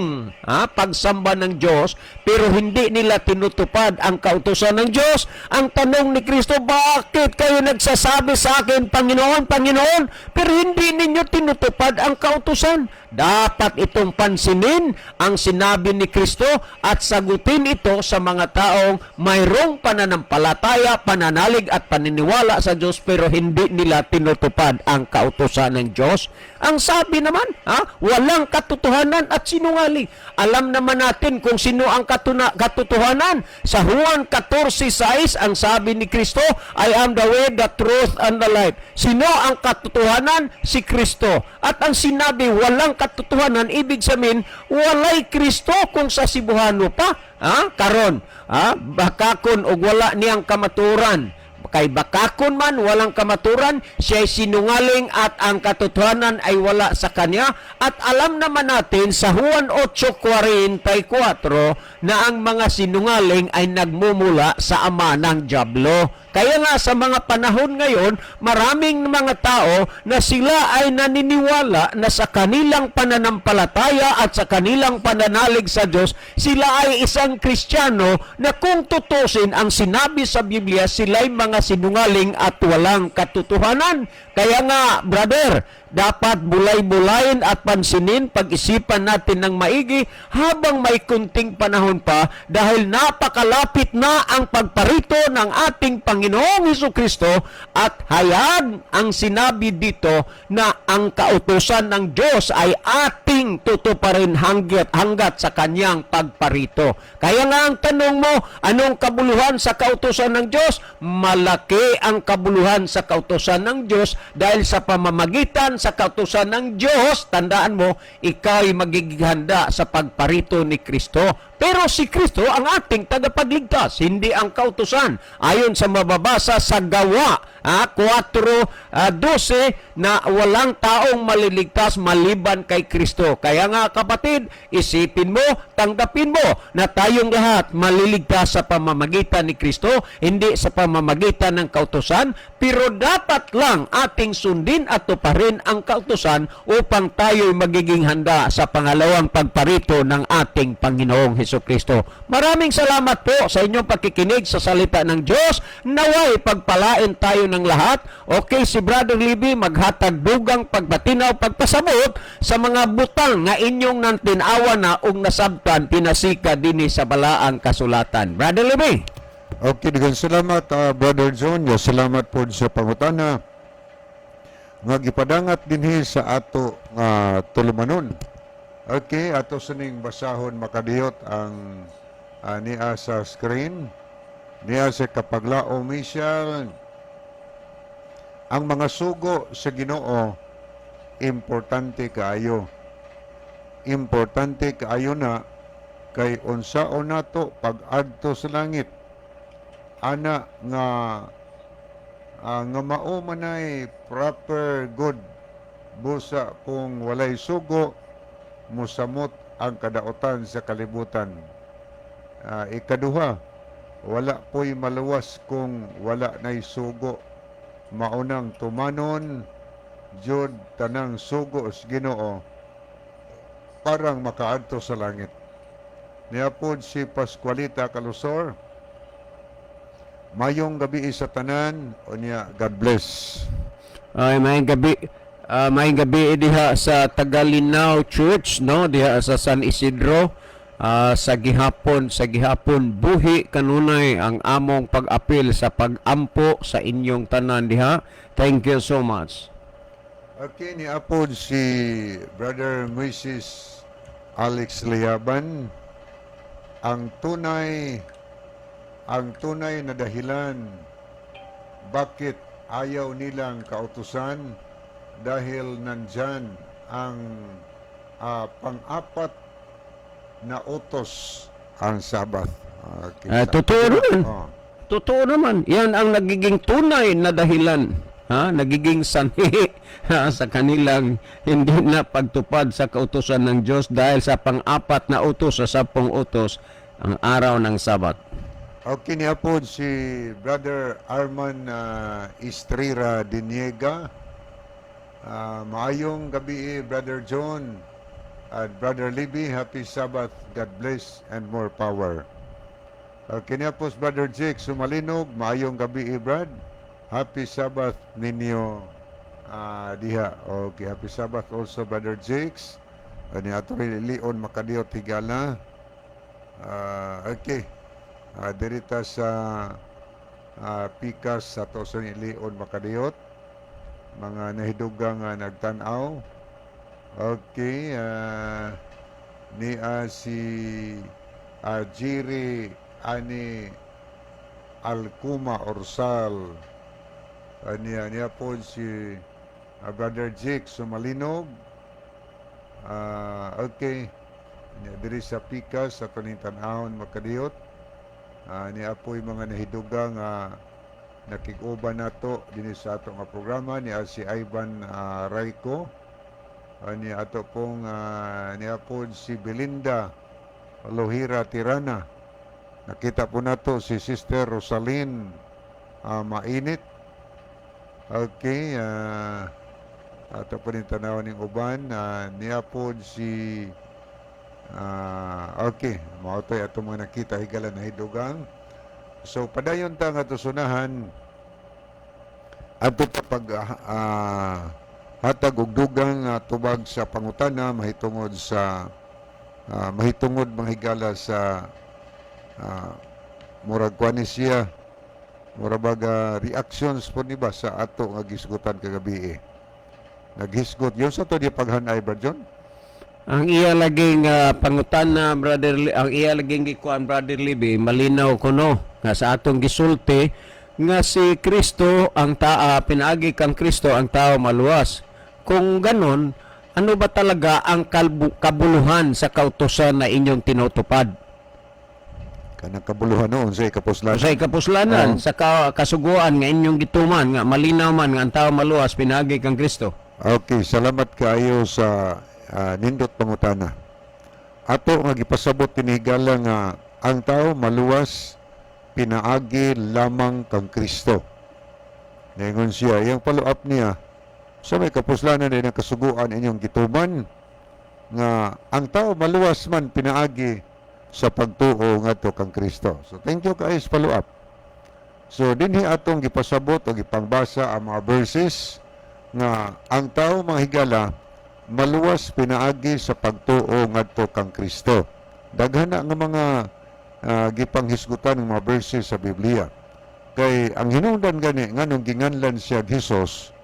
pagsamba ng Diyos, pero hindi nila tinutupad ang kautusan ng Diyos. Ang tanong ni Kristo, "Bakit kayo nagsasabi sa akin, 'Panginoon, Panginoon,' pero hindi ninyo tinutupad ang kautusan?" Dapat itong pansinin ang sinabi ni Kristo at sagutin ito sa mga taong mayroong pananampalataya, pananalig at paniniwala sa Diyos pero hindi nila tinutupad ang kautusan ng Diyos. Ang sabi naman, ha, walang katotohanan at sinungaling. Alam naman natin kung sino ang katotohanan. Sa Juan 14:6, ang sabi ni Kristo, "I am the way, the truth, and the life." Sino ang katotohanan? Si Kristo. At ang sinabi, walang katotohanan, ibig sabihin, walay Kristo kung sa Cebuano pa. Ha? Karon, ha? Bakakon og wala niyang kamaturan. Kay bakakon man, walang kamaturan, siya'y sinungaling at ang katotohanan ay wala sa kanya. At alam naman natin sa Juan 8:44 na ang mga sinungaling ay nagmumula sa ama ng Diablo. Kaya nga sa mga panahon ngayon, maraming mga tao na sila ay naniniwala na sa kanilang pananampalataya at sa kanilang pananalig sa Diyos, sila ay isang Kristiyano na kung tutusin ang sinabi sa Biblia, sila'y mga sinungaling at walang katotohanan. Kaya nga, brother, dapat bulay-bulayin at pansinin, pag-isipan natin ng maigi habang may kunting panahon pa dahil napakalapit na ang pagparito ng ating Panginoong Hesus Kristo at hayag ang sinabi dito na ang kautusan ng Diyos ay ating tutuparin hanggat sa kanyang pagparito. Kaya nga ang tanong mo, anong kabuluhan sa kautusan ng Diyos? Malaki ang kabuluhan sa kautusan ng Diyos dahil sa pamamagitan sa kautusan ng Diyos, tandaan mo, ikaw ay magiging handa sa pagparito ni Kristo. Pero si Kristo ang ating tagapagligtas, hindi ang kautusan. Ayon sa mababasa sa Gawa 4:12 na walang taong maliligtas maliban kay Kristo. Kaya nga, kapatid, isipin mo, tanggapin mo na tayong lahat maliligtas sa pamamagitan ni Kristo, hindi sa pamamagitan ng kautusan, pero dapat lang ating sundin at tuparin ang kautusan upang tayo'y magiging handa sa pangalawang pagparito ng ating Panginoong Heso Kristo. Maraming salamat po sa inyong pakikinig sa salita ng Diyos. Naway pagpalain tayo ng lahat. Okay, si Brother Libby maghatag dugang pagpatinaw, pagpasabot sa mga butang nga inyong nantinawa na ug nasabtan pinasika dinhi sa balaang kasulatan. Brother Libby. Okay, daghang salamat, Brother John. Ya, salamat po sa pangutana nga gipadangat dinhi sa ato nga tulumanon. Okay, ato suning basahon, makadiyot, ang niya sa screen. Niya sa Kapaglao Michelle. Ang mga sugo sa Ginoo importante kaayo. Importante kaayo na kay unsaon nato pag-adto sa langit. Ana nga nga mao manay proper good, busa kung walay sugo, musamot ang kadaotan sa kalibutan. Ikaduha, wala po'y maluwas kung wala nay sugo. Maunang tumanon jud tanang sugo sa Ginoo parang makaadto sa langit. Niapod si Pascualita Kalusor. Mayong gabi sa tanan, unya God bless. Ay, maayong gabi. Maayong gabi diha sa Tagalinao Church, no, diha sa San Isidro. Sa gihapon buhi kanunay ang among pag-apil sa pag-ampo sa inyong tanan diha. Thank you so much. Okay, niapod si Brother Mrs. Alex Liaban. Ang tunay na dahilan bakit ayaw nilang kautusan, dahil nandyan ang pang-apat na utos, ang Sabbath. Okay. Totoo rin. Oh. Totoo naman. Yan ang nagiging tunay na dahilan. Ha? Nagiging sanhi, ha, sa kanilang hindi na pagtupad sa kautusan ng Diyos dahil sa pang-apat na utos sa 10 utos, ang araw ng Sabat. Okay, niapod si Brother Arman Estrera Diniega. Maayong gabi, Brother John at Brother Libby. Happy Sabbath. God bless and more power. Okay, niapod si Brother Jake Sumalinog. Maayong gabi, Brad. Happy Sabbath ninyo diha. Okay, happy Sabbath also, Brother Jakes. Ani ato rin Leon Makadiyot higala. Okay. Dirita sa pikas sa to sa ni Leon Makadiyot. Mga nahidugang nga nagtan-aw. Okay, ni si Jiri ani Alcuma Orsal. Niya niya po si Brother Jake Sumalinog. Okay. Niya diri sa pikas sa kaning tan-awon, makadiyot. Niya po'y mga nahidugang nga nakig-uban nato dinhi sa ato nga programa, niya si Ivan Rayco. Niya ato pong niya po si Belinda Lohira Tirana. Nakita po nato si Sister Rosaline Mainit. Okay, ato po rin tanawan ng uban. Niya po si okay, mao to'y ato mga nakita, higala nahidugang. So padayon ta nga tusunahan adto pa pag hatag og dugang tubag sa pangutana mahitungod, mga higala, sa murag kuan ni siya, mura baga reactions po ni ba sa ato nga gisgutan kagabi eh. Naghisgot yun sa to di paghanay, Brad John. Ang iya laging pangutana, brother, ang iya laging gikuan, Brother Libby, malinaw kuno nga sa atong gisulti nga si Kristo ang taa, pinaagi kang Kristo ang tao maluwas. Kung ganon, ano ba talaga ang kabuluhan sa kautusan na inyong tinutupad? Kanang kabuluhan noon sa ikapuslan. Sa ikapuslanan, sa kasuguan nga inyong gituman nga malinaw man nga ang tao maluwas pinaagi kang Kristo. Okay, salamat kaayo sa nindot pangutana. Ato nga gipasabot tinigala nga ang tao maluwas pinaagi lamang kang Kristo. Ningon siya, iyang follow up niya, sa may kapuslanan din ang kasuguan inyong gituman nga ang tao maluwas man pinaagi sa pagtuo ngadto kang Kristo. So thank you kaayo sa follow up. So dinhi atong gipasabot o gipangbasa ang mga verses nga ang tao, mga higala, maluwas pinaagi sa pagtuo ngadto kang Kristo. Daghan na nga mga gipanghisgutan ng mga verses sa Biblia. Kay ang hinungdan gani nganong ginganlan siya Jesus,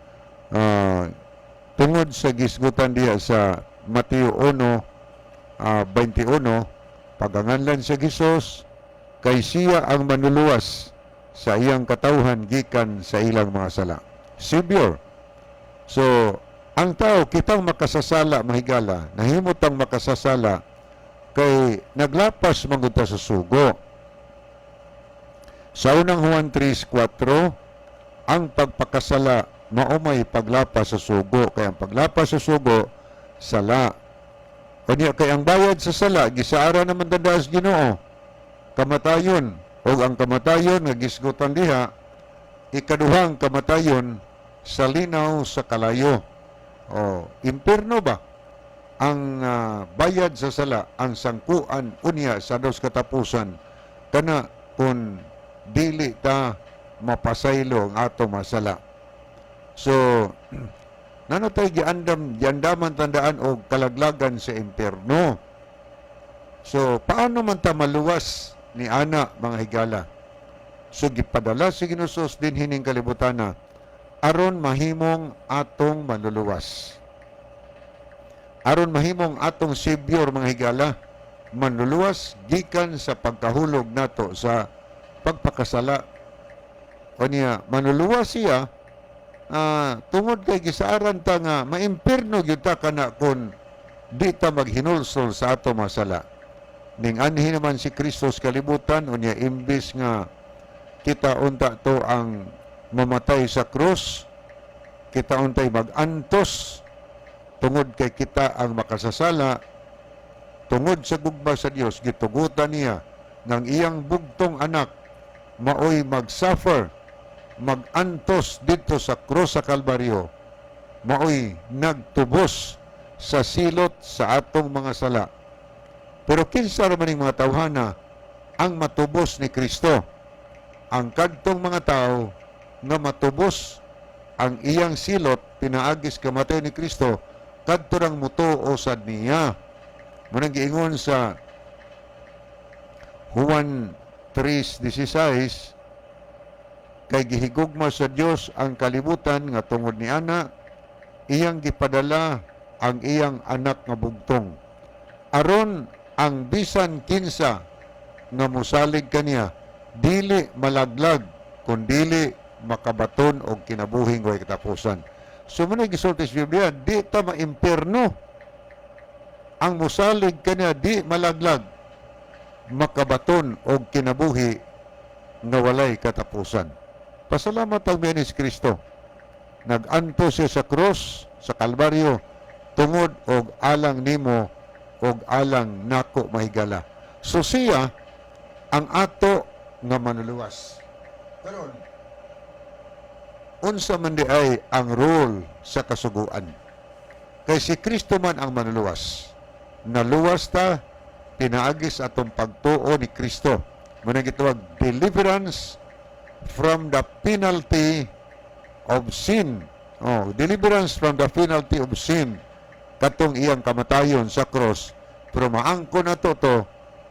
tungod sa gisgutan diha sa Mateo 1 21, paganganlan sa Hesus kay siya ang manluluwas sa iyang katawhan gikan sa ilang mga sala. Savior. So, ang tao kitang makasasala, mahigala, nahimot ang makasasala kay naglapas man gud ta sa sugo. Sa Unang Juan 3:4, ang pagpakasala mao may paglapas sa sugo, kay ang paglapas sa sugo, sala. Unya kay ang bayad sa sala gisaara naman dada sa Ginoo, kamatayon. Og ang kamatayon nga gisgutan diha, ikaduhang kamatayon, sa linaw sa kalayo o impierno ba. Ang bayad sa sala, ang sangkuan unya sa dos katapusan kana kung dili ta mapasaylo ang ato masala. So nano tay giandam, giandaman tandaan og kalaglagan sa impierno. So paano man ta maluwas ni ana, mga higala? So gipadala si Ginoong dinhi ning kalibutana aron mahimong atong manluluwas, aron mahimong atong savior, mga higala, manluluwas gikan sa pagkahulog nato sa pagpakasala. Unya manluluwas siya tungod kay gisaaran ta nga maimpirno gyud ta kana kung di ta maghinulsol sa ato masala. Ning anhi naman si Kristo sa kalibutan, unya imbis nga kita unta to ang mamatay sa krus, kita untay magantos tungod kay kita ang makasasala, tungod sa gugma sa Dios gitugutan niya ng iyang bugtong anak maoy magsuffer, magantos didto sa krus sa Kalbaryo, maoy nagtubos sa silot sa atong mga sala. Pero kinsa ra man ning mga tawhana ang matubos ni Kristo? Ang kadtong mga tao nga matubos ang iyang silot pinaagis kamatay ni Kristo, kadto rang mutuo sad niya. Mao nang giingon sa Juan 3:16, kay gihigugma sa Dios ang kalibutan nga tungod ni ana iyang gipadala ang iyang anak nga bugtong, aron ang bisan kinsa nga mosalig kaniya dili malaglag kundili makabaton og kinabuhing way katapusan. So mao na gisulti sa Biblia, di ta maimpierno. Ang mosalig kaniya di malaglag, makabaton og kinabuhi nga walay katapusan. Pasalamat ang ni Kristo. Nag-antos siya sa krus, sa Kalbaryo, tungod og alang nimo og alang nako, mahigala. So siya ang ato nga manluluwas. Karon, unsa man di ay ang role sa kasuguan? Kay si Kristo man ang manluluwas. Naluwas ta pinaagis atong pagtuo ni Kristo. Mao na gitawag deliverance from the penalty of sin. Oh, deliverance from the penalty of sin. Katong iyang kamatayon sa cross. Pero maangko na to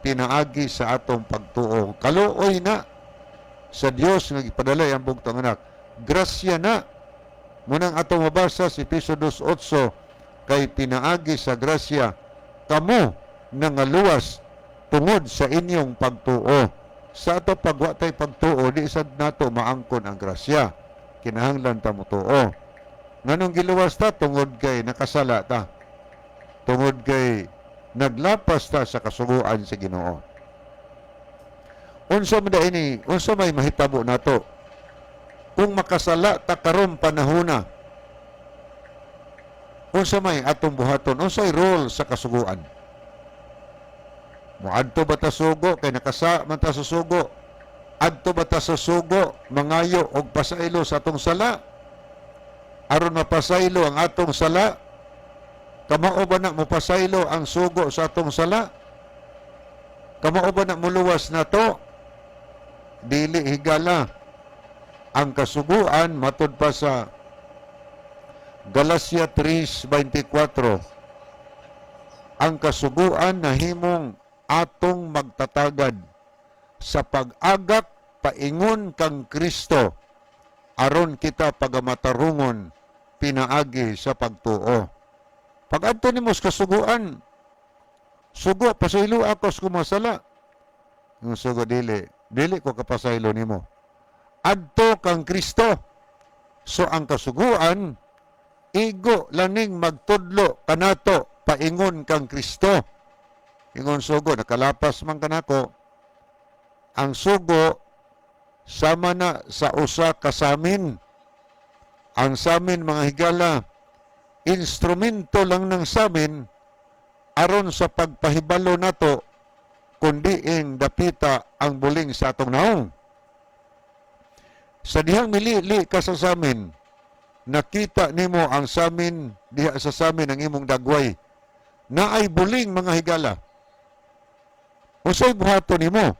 pinaagi sa atong pagtuo. Kaluoy na sa Dios nga gipadala ang bugtong anak. Grasya na. Mao nang atong mabasa sa Efeso 2:8, kay pinaagi sa grasya kamo nangaluwas tungod sa inyong pagtuo. Sa ato pag wa tay pagtuo, di sad nato maangkon ang grasya. Kinahanglan ta motuo. Nganong giluwas ta? Tungod kay nakasala ta. Tungod kay naglapas ta sa kasuguan sa Ginoo. Unsa man ini, unsa may mahitabo nato kung makasala ta karon panahona? Unsa may atong buhaton? Unsay role sa kasuguan? Moadto ba ta sugo kay nakasa man ta sa sugo? Adto ba ta sa sugo mangayo og pasaylo sa atong sala? Aron mapasaylo ang atong sala? Kamao ba na mopasaylo ang sugo sa atong sala? Kamao ba na muluwas na to? Dili, higala. Ang kasuguan, matud pa sa Galacia 3:24, ang kasuguan nahimong atong magtatagad sa pag-agak paingon kang Kristo aron kita pagamatarungon pinaagi sa pagtuo. Pag-adto nimo sa kasuguan, Sugo, pasaylo ako sa kumasala. Ang sugo, dili. Dili ko kapasaylo nimo. Adto kang Kristo. So ang kasuguan, igo laning magtudlo kanato paingon kang Kristo. Ingon sugo, nakalapas man kanako. Ang sugo sama na sa usa ka samin. Ang samin, mga higala, instrumento lang ng samin aron sa pagpahibalo nato kung diin dapita ang buling sa atong naong. Sa dihang milili ka sa samin, nakita nimo ang samin diha sa samin ang imong dagway. Naay buling, mga higala. Unsay buhaton nimo?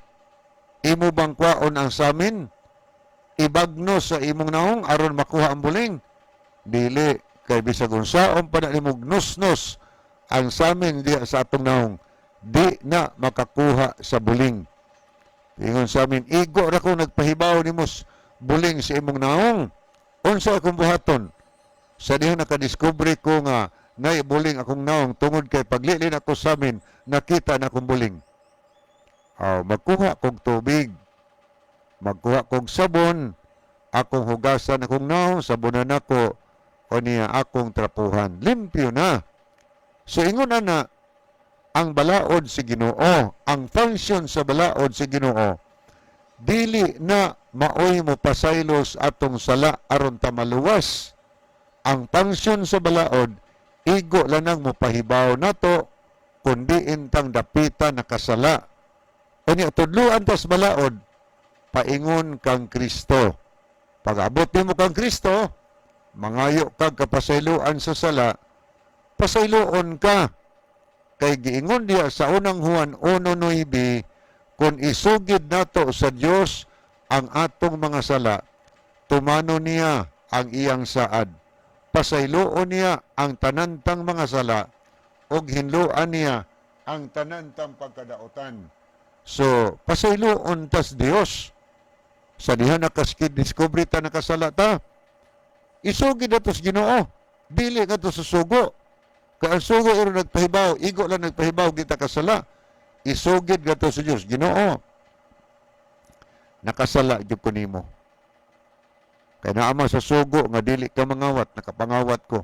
Imo bang kwaon ang samin? Ibagno sa imong naong aron makuha ang buling? Dili, kay bisag unsaon pa na nimo gnusnos ang samin diha sa atong naong, di na makakuha sa buling. Ingon sa amin, igo ra ko nagpahibaw nimo buling sa imong naong. Unsa akong buhaton? Sa dihang nakadiskubre ko nga nay buling akong naong tungod kay paglilin ako sa amin, nakita na akong buling. Aw, magkuha kog tubig. Magkuha kog sabon, akong hugasan akong naong, sabunan ako, o niya akong trapuhan. Limpyo na. So ingon ana, ang balaod si Ginoo, ang function sa balaod si Ginoo, dili na maoy mo pasaylos atong sala aron ta maluwas. Ang function sa balaod, igo lanang mo pahibaw nato kundi intang dapita nakasala. Unya tudluan tas balaod paingon kang Kristo. Pag-abot nimo kang Kristo, mangayo kag kapasayloan sa sala, pasayloon ka. Kay giingon diha sa Unang Juan 1:9, kung isugid nato sa Dios ang atong mga sala, tumano niya ang iyang saad. Pasayloon niya ang tanantang mga sala ug hinloan niya ang tanantang pagkadaotan. So, pasayloon tas Dios. Sa diha nakaskid discovery ta nakasala ta. Isugid nato sa Ginoo. Dili ngadto sa sugo. Kay ang sugo iro nagpahibaw, igo lang nagpahibaw kita kasala. Isugid ngadto sa Dios. Ginoo, nakasala gyud ko nimo. Kay naa man sa sugo nga dili ka mangawat, nakapangawat ko.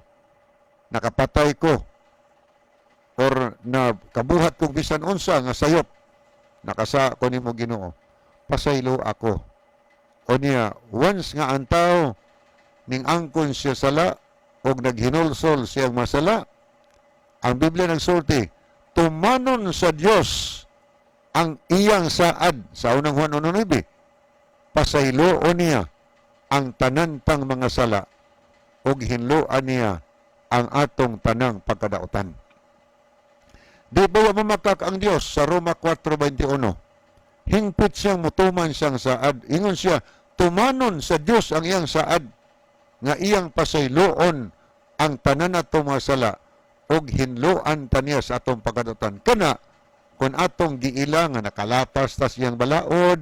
Nakapatay ko. Or na kabuhat kog bisan unsa nga sayop. Nakasa ko nimo, Ginoo. Pasaylo ako. O niya, once nga ang tao ning angkon siya sala og naghinulsol siyang masala, ang Biblia nagsulti, tumanon sa Dios ang iyang saad sa Unang Juan 1:9. Pasayloon niya ang tanantang mga sala ug hinloan niya ang atong tanang pagkadaotan. Di ba wa mamakak ang Dios sa Roma 4:21? Hingpit siyang mutuman siyang saad. Ingon siya, tumanon sa Dios ang iyang saad nga iyang pasayloon ang tanan nato mga sala ug hinloan ta niya sa atong pagkadaotan. Kana kung atong giila nga nakalapas tas iyang balaod,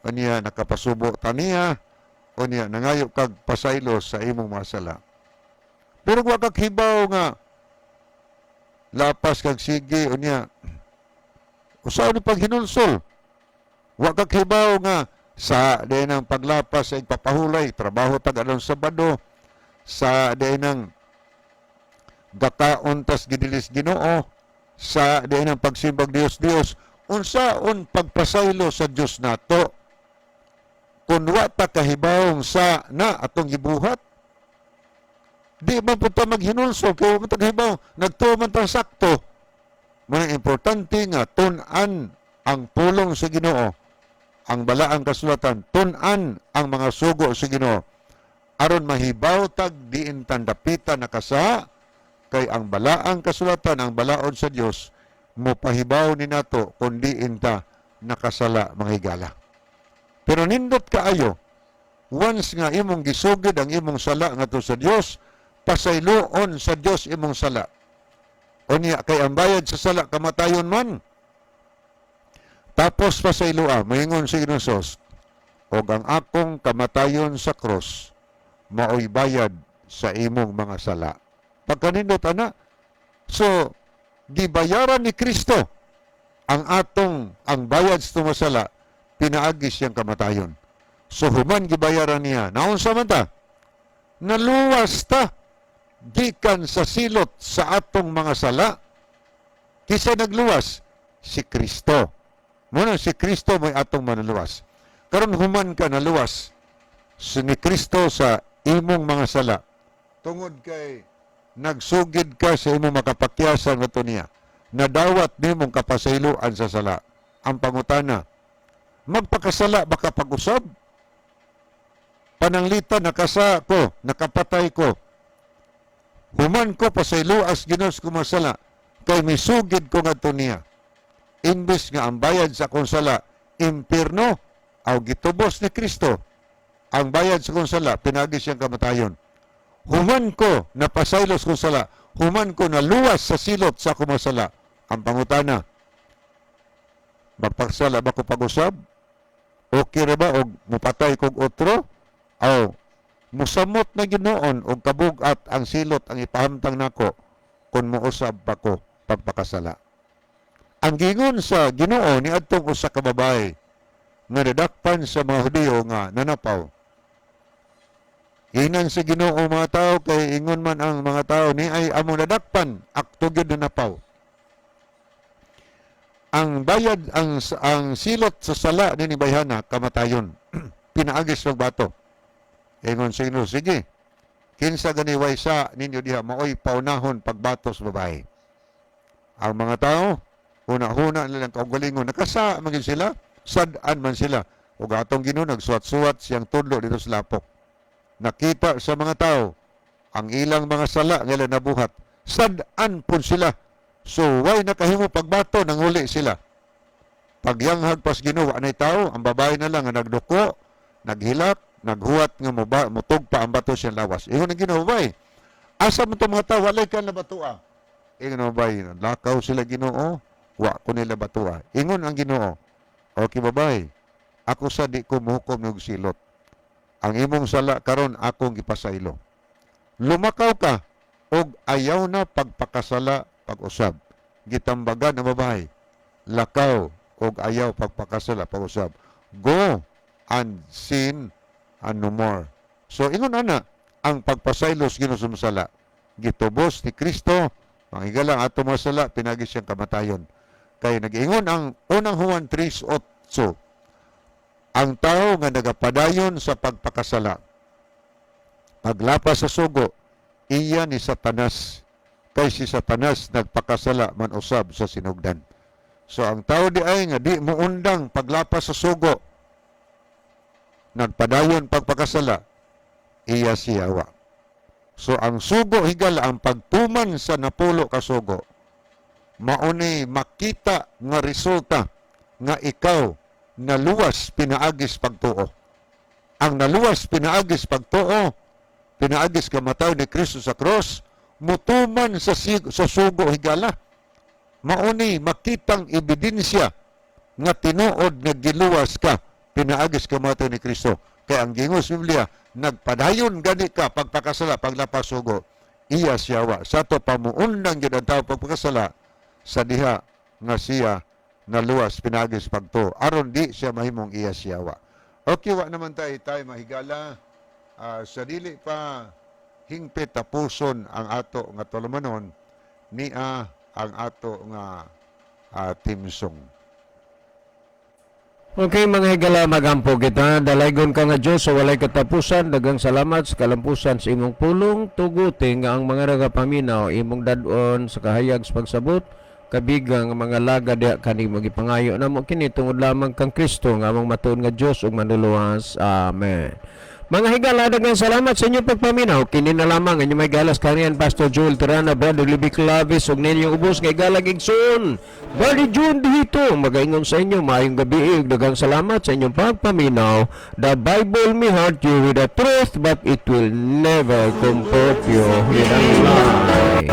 unya nakapasubo ta niya, unya nangayo kag pasaylo sa imong mga sala. Pero wa kag hibaw nga lapas kag sige, unya usaw ni paghinulsol. Wa kag hibaw nga sa diay ng paglapas sa igpapahulay, trabaho tag adlong Sabado, sa diay ng gakaon tas gidilis Ginoo, sa diay ng pagsimbag Dios Dios, unsaon pagpasaylo sa Dios nato kung wa ta kahibawong sa na atong gibuhat? Di man pud ta maghinulsol kay wa man ta kahibaw nagtuo man ta sakto. Mao importante nga tun-an ang pulong sa Ginoo, ang balaang kasulatan, tun-an ang mga sugo sa Ginoo aron mahibaw tag diin tandapita nakasa, kay ang balaang kasulatan, ang balaod sa Dios, mopahibaw ni nato kung diin ta nakasala, mga higala. Pero nindot kaayo once nga imong gisugid ang imong sala ngadto sa Dios, pasayloon sa Dios imong sala. Unya kay ang bayad sa sala kamatayon man. Tapos pasayloa, moingon si Ginoong Hesus, og ang akong kamatayon sa cross maoy bayad sa imong mga sala. Pagkanindot ana. So, Gibayaran ni Kristo ang atong ang bayad sa tumasala pinaagi siyang kamatayon. So human gibayaran niya, naunsa man ta? Naluwas ta gikan sa silot sa atong mga sala. Kinsa nagluwas? Si Kristo. Muna si Kristo may atong manuluwas. Karon human ka naluwas si ni Kristo sa imong mga sala. Tungod kay nagsugid ka sa imong makapakyasan ngadto niya. Nadawat nimong kapasayloan sa sala. Ang pangutana, magpakasala ba ka pag-usab? Pananglitan nakasa ko, nakapatay ko. Human ko pasayloas Ginoo sa kumasala kay misugid ko ngadto niya. Imbes nga ang bayad sa akong sala impierno, aw gitubos ni Kristo ang bayad sa akong sala pinagi siyang kamatayon. Human ko napasaylo sa akong sala, human ko naluwas sa silot sa akong mga sala. Ang pangutana, magpakasala ba ko pag-usab? Okay ra ba og mupatay kog otro? Aw, musamot na ginoon og kabug-at ang silot ang ipahamtang nako kung muusab pa ko pagpakasala. Ang gingon sa Ginoo ni adtong usa ka babae nga nadakpan sa mga Hudiyo nga nanapaw. Inan sa Ginoo mga tao kay ingon man ang mga tao ni ay among nadakpan akto gyud nanapaw. Ang bayad ang silot sa sala ni bayhana kamatayon. Pinaagis og bato. Ingon sa Ginoo, sige. Kinsa gani way sa ninyo diha maoy paunahon pagbato sa babae. Ang mga tao huna-huna nilang kaugalingon nakasa man gyud sila, sad-an man sila. Ug atong Ginoo nagsuwat-suwat siyang tudlo dito sa lapok. Nakita sa mga tao ang ilang mga sala nga ilang nabuhat. Sad-an pud sila. So way nakahimo pagbato nanguli sila. Pagyanghag pas Ginoo anay tao, ang babae na lang nga nagduko, naghilak, naghuwat nga moba, mutug pa ang bato siyang lawas. Ingon ang Ginoo, babae. Asa man tong mga tao, walay ka na batua. Ingon ang babae, lakaw sila Ginoo, wa ko nila batua. Ingon ang Ginoo, okay babae, ako sa di ko muhukom og silot. Ang imong sala karon akong gipasaylo. Lumakaw ka og ayaw na pagpakasala pag-usab. Gitambagan ang babae, lakaw og ayaw pagpakasala pag-usab. Go and sin and no more. So ingon ana ang pagpasaylo sa Ginoo sa mga sala. Gitubos ni Kristo ang higala ato mga sala pinagi siyang kamatayon. Kay nag-ingon ang unang Juan 3:8, ang tao nga nagapadayon sa pagpakasala, paglapas sa sugo, iya ni Satanas, kay si Satanas nagpakasala man usab sa sinugdan. So ang tao di ay nga di muundang paglapas sa sugo, nagpadayon pagpakasala, iya siyawa. So ang sugo higala ang pagtuman sa napulo ka sugo, mauni makita nga resulta nga ikaw naluwas pinaagis pagtuo. Ang naluwas pinaagis pagtuo, pinaagis kamatayon ni Kristo sa cross, mutuman sa sugo higala. Mauni makitang ebidensya nga tinuod nga giluwas ka pinaagis kamatayon ni Kristo. Kay ang gingon sa Biblia, nagpadayon gani ka pagpakasala, paglapas sugo, iya siyawa. Sa to pamuundang gyud ang tao pagpakasala sa diha nga siya naluwas pinaagis pagtuo aron di siya mahimong iya siyawa. Okay, wa naman tayo tayo mahigala. Sa dili pa hingpit tapuson ang ato nga tulumanon nia ang ato nga theme song. Okay mga higala, magampo kita. Dalaygon ka nga Diyos sa walay katapusan. Daghang salamat sa kalampusan sa imong pulong. Tuguti nga ang mga nagapaminaw imong dad-on sa kahayag sa pagsabot. Kabiga nga mga laga diha kanimo gipangayo namo kini tungod lamang kang Kristo nga among matuod nga Dios ug manluluwas. Amen. Mga higala, daghang salamat sa inyong pagpaminaw. Kini na lamang inyong may galas kaniyan Pastor Joel Tirana, Brother Libby Clavis, ug ninyong ubos nga higala gigsoon. Brother June dito, magaingon sa inyo, maayong gabi, ug daghang salamat sa inyong pagpaminaw. The Bible may hurt you with the truth, but it will never comfort you with a lie.